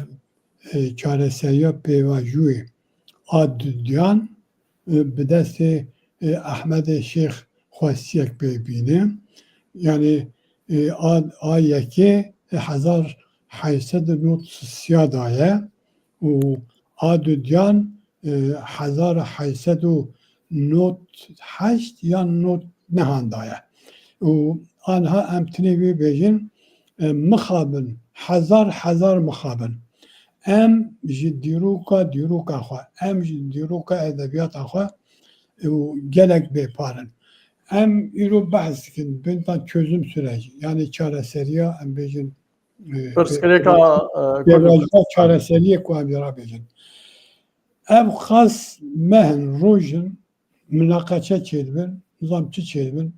e, çareseriya pêvajoyê a dudiyan, e, bi destê, e, Ehmedê Şêx xwestiyek pê bîne. Yani, e, a, a yekê, e, hezar heyşsed û nod sisiya daye û a dudiyan, e, hezar û heyşsed û nod heşt yan nod nehan daye. Û anha em tinê wê bêjin, e, mixabin, hezar hezar mixabin. Em ji dîroka dîroka xwe, em ji dîroka edebiyata xwe û gelek bêpar in. Em îro behs dikin, bêntan çözüm süreci, yani çareseriya, em bêjin, e, Pirsgirêka, e, pêvajoya çareseriyê ku em jê re bêjin. Ev qas meh in, roj in, minaqeşe çêdibin, nizam çi çêdibin.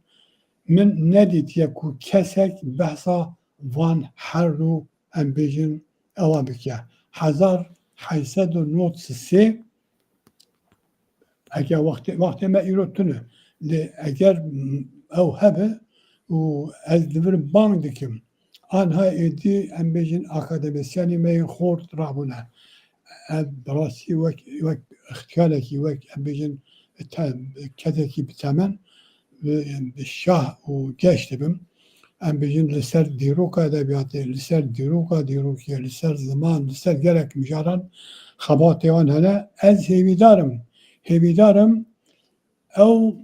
Min nedîtiye ku kesek behsa van her du, em bêjin, ewa bike. Hezar heyşsed û nod sê, eke wextê, wextê me îro tune. Lê eger, m-, ew hebe û ez li vir bang dikim, anha êdî, em bêjin, akademîsyenê me yên xort rabûne. Ev bi rastî wek, wek îxtiyalekî, wek, em bêjin, te-, kesekî bi temen, bi, bi şah û geş dibim. Em bêjin li ser dîroka edebiyatê, li ser dîroka dîrokê, li ser ziman, li ser gelek mijaran xebatê wan hene. Ez hêvîdar im, hêvîdar im ew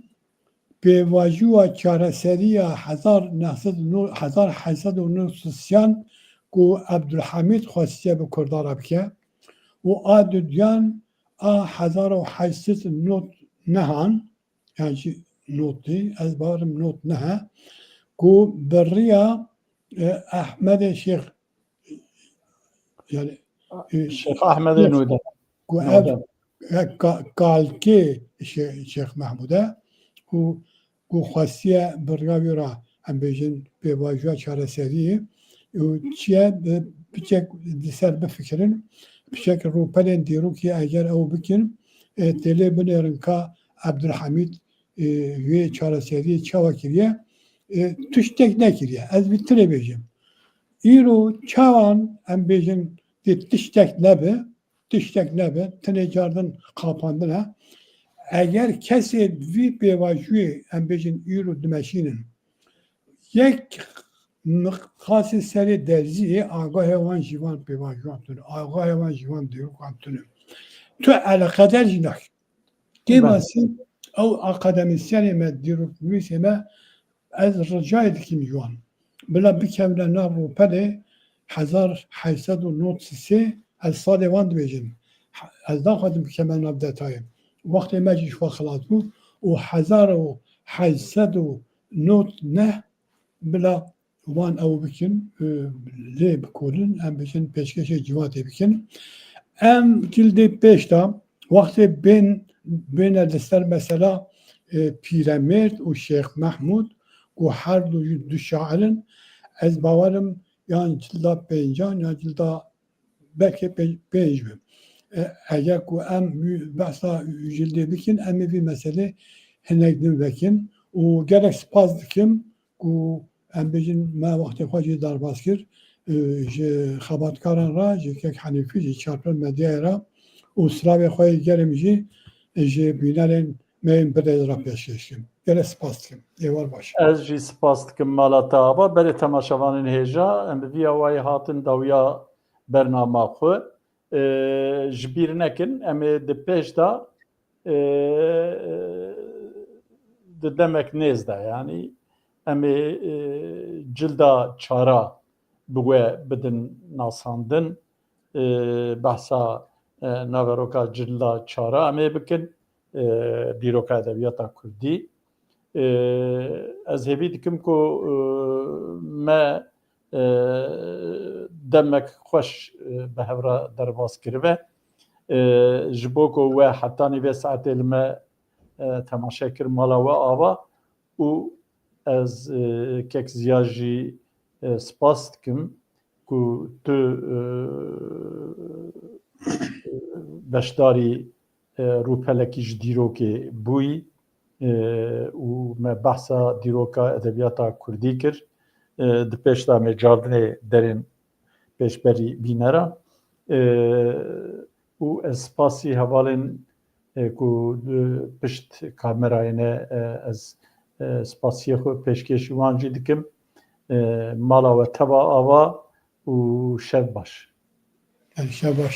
pêvajoya çareseriya hezar neh sed û nod, hezar heyşsed û nod sisiyan ku Ebdulhamîd xwestiye bi Kurdan re bike û a dudiyan a hezar û heyşsed û nod nehan, yan jî notî, ez bawerim not nehe, ku bi riya, e, Ehmedê Şêx, yani, e, Şêx Ehmedê Nûde. Ku ev, Nûde. E, ka-, kalkê Şê-, Şêx Mehmûd e û ku xwestiye bi riya wî re, em bêjin, pêvajoya çareseriyê û çi ye, bi-, piçek di ser bifikirin, piçek rûpelên dîrokê eger ew bikin, e, têlê binêrin ka Ebdulhamîd, e, wê çareseriyê çawa kiriye, e, tiştek nekiriye. Ez vî tune bêjim. Îro çawan em bêjin dê tiştek nebe, tiştek nebe, tenê cardin qapandin e. Eger kesê vî pêvajoyê, em bêjin, îro dimeşînin, yek miqasê serê derziyê agahê wan jî van pêvajoyan tune, agahê wan jî van dîrokan tune. Tu eleqeder jî nakî. Kêmasî ew akademîsyenê me, dîroknivîsê me, ez ricayê dikim ji wan, bila bikevine nav rûpelê hezar heyşsed û nod sê, ez salê wan dibêjim. Ez naxwazim bikevime nav detayê. Wextê me jî ji xwe xilas bû û hezar û heyşsed û nod neh bila wan ew bikin, e, lê bikolin, em bêjin pêşkêşê civatê bikin. Em cildê pêş de wextê bên, bêne li ser mesela, e, Pîremêrd û Şêx Mehmûd ku her du jî du şair in, ez bawerim yan cilda pêncan ya cilda belkî pê-, pênc be. E, eger ku em wî behsa cildê bikin, em ê vî meselê hinek din vekin û gelek spas dikim ku em bêjin me wextê xwe jî derbas kir, e, ji xebatkaran re, ji kek Henîfî, ji Çarpel Medyayê re û silavê xwe yê germ jî, e, ji bînerên me yên birêz re pêşkêş dikim. Gelek spas dikim. Êwar baş. Ez jî spas dikim mala te ava. Berê temaşevanên hêja, em bi vî awayî hatin dawiya bernama xwe. E, ji bîr nekin, em ê di pêş de, e, di demek nêz de, yanî em ê, e, cilda çara bi we bidin nasandin. E, behsa, e, naveroka cilda çara em ê bikin. E, dîroka edebiyata kurdî. E, ez hêvî dikim ku, e, me, e, demek xweş, e, bi hev re derbas kiribe. E, ji bo ku we hetanî vê saetê li me, e, temaşe kir, mala we ava û ez, e, kek Ziya jî, e, spas dikim ku tu, e, beşdarî, e, rûpelekî ji dîrokê bûyî, e, û me behsa dîroka edebiyata kurdî kir. E, di pêş de em ê cardinê derên pêşberî bîne re. E, û ez spasî hevalên, e, ku di pişt kamerayê ne, e, ez, e, spasiyê xwe pêşkêşî wan jî dikim. E, mala we teva ava û şev baş. Her şev baş.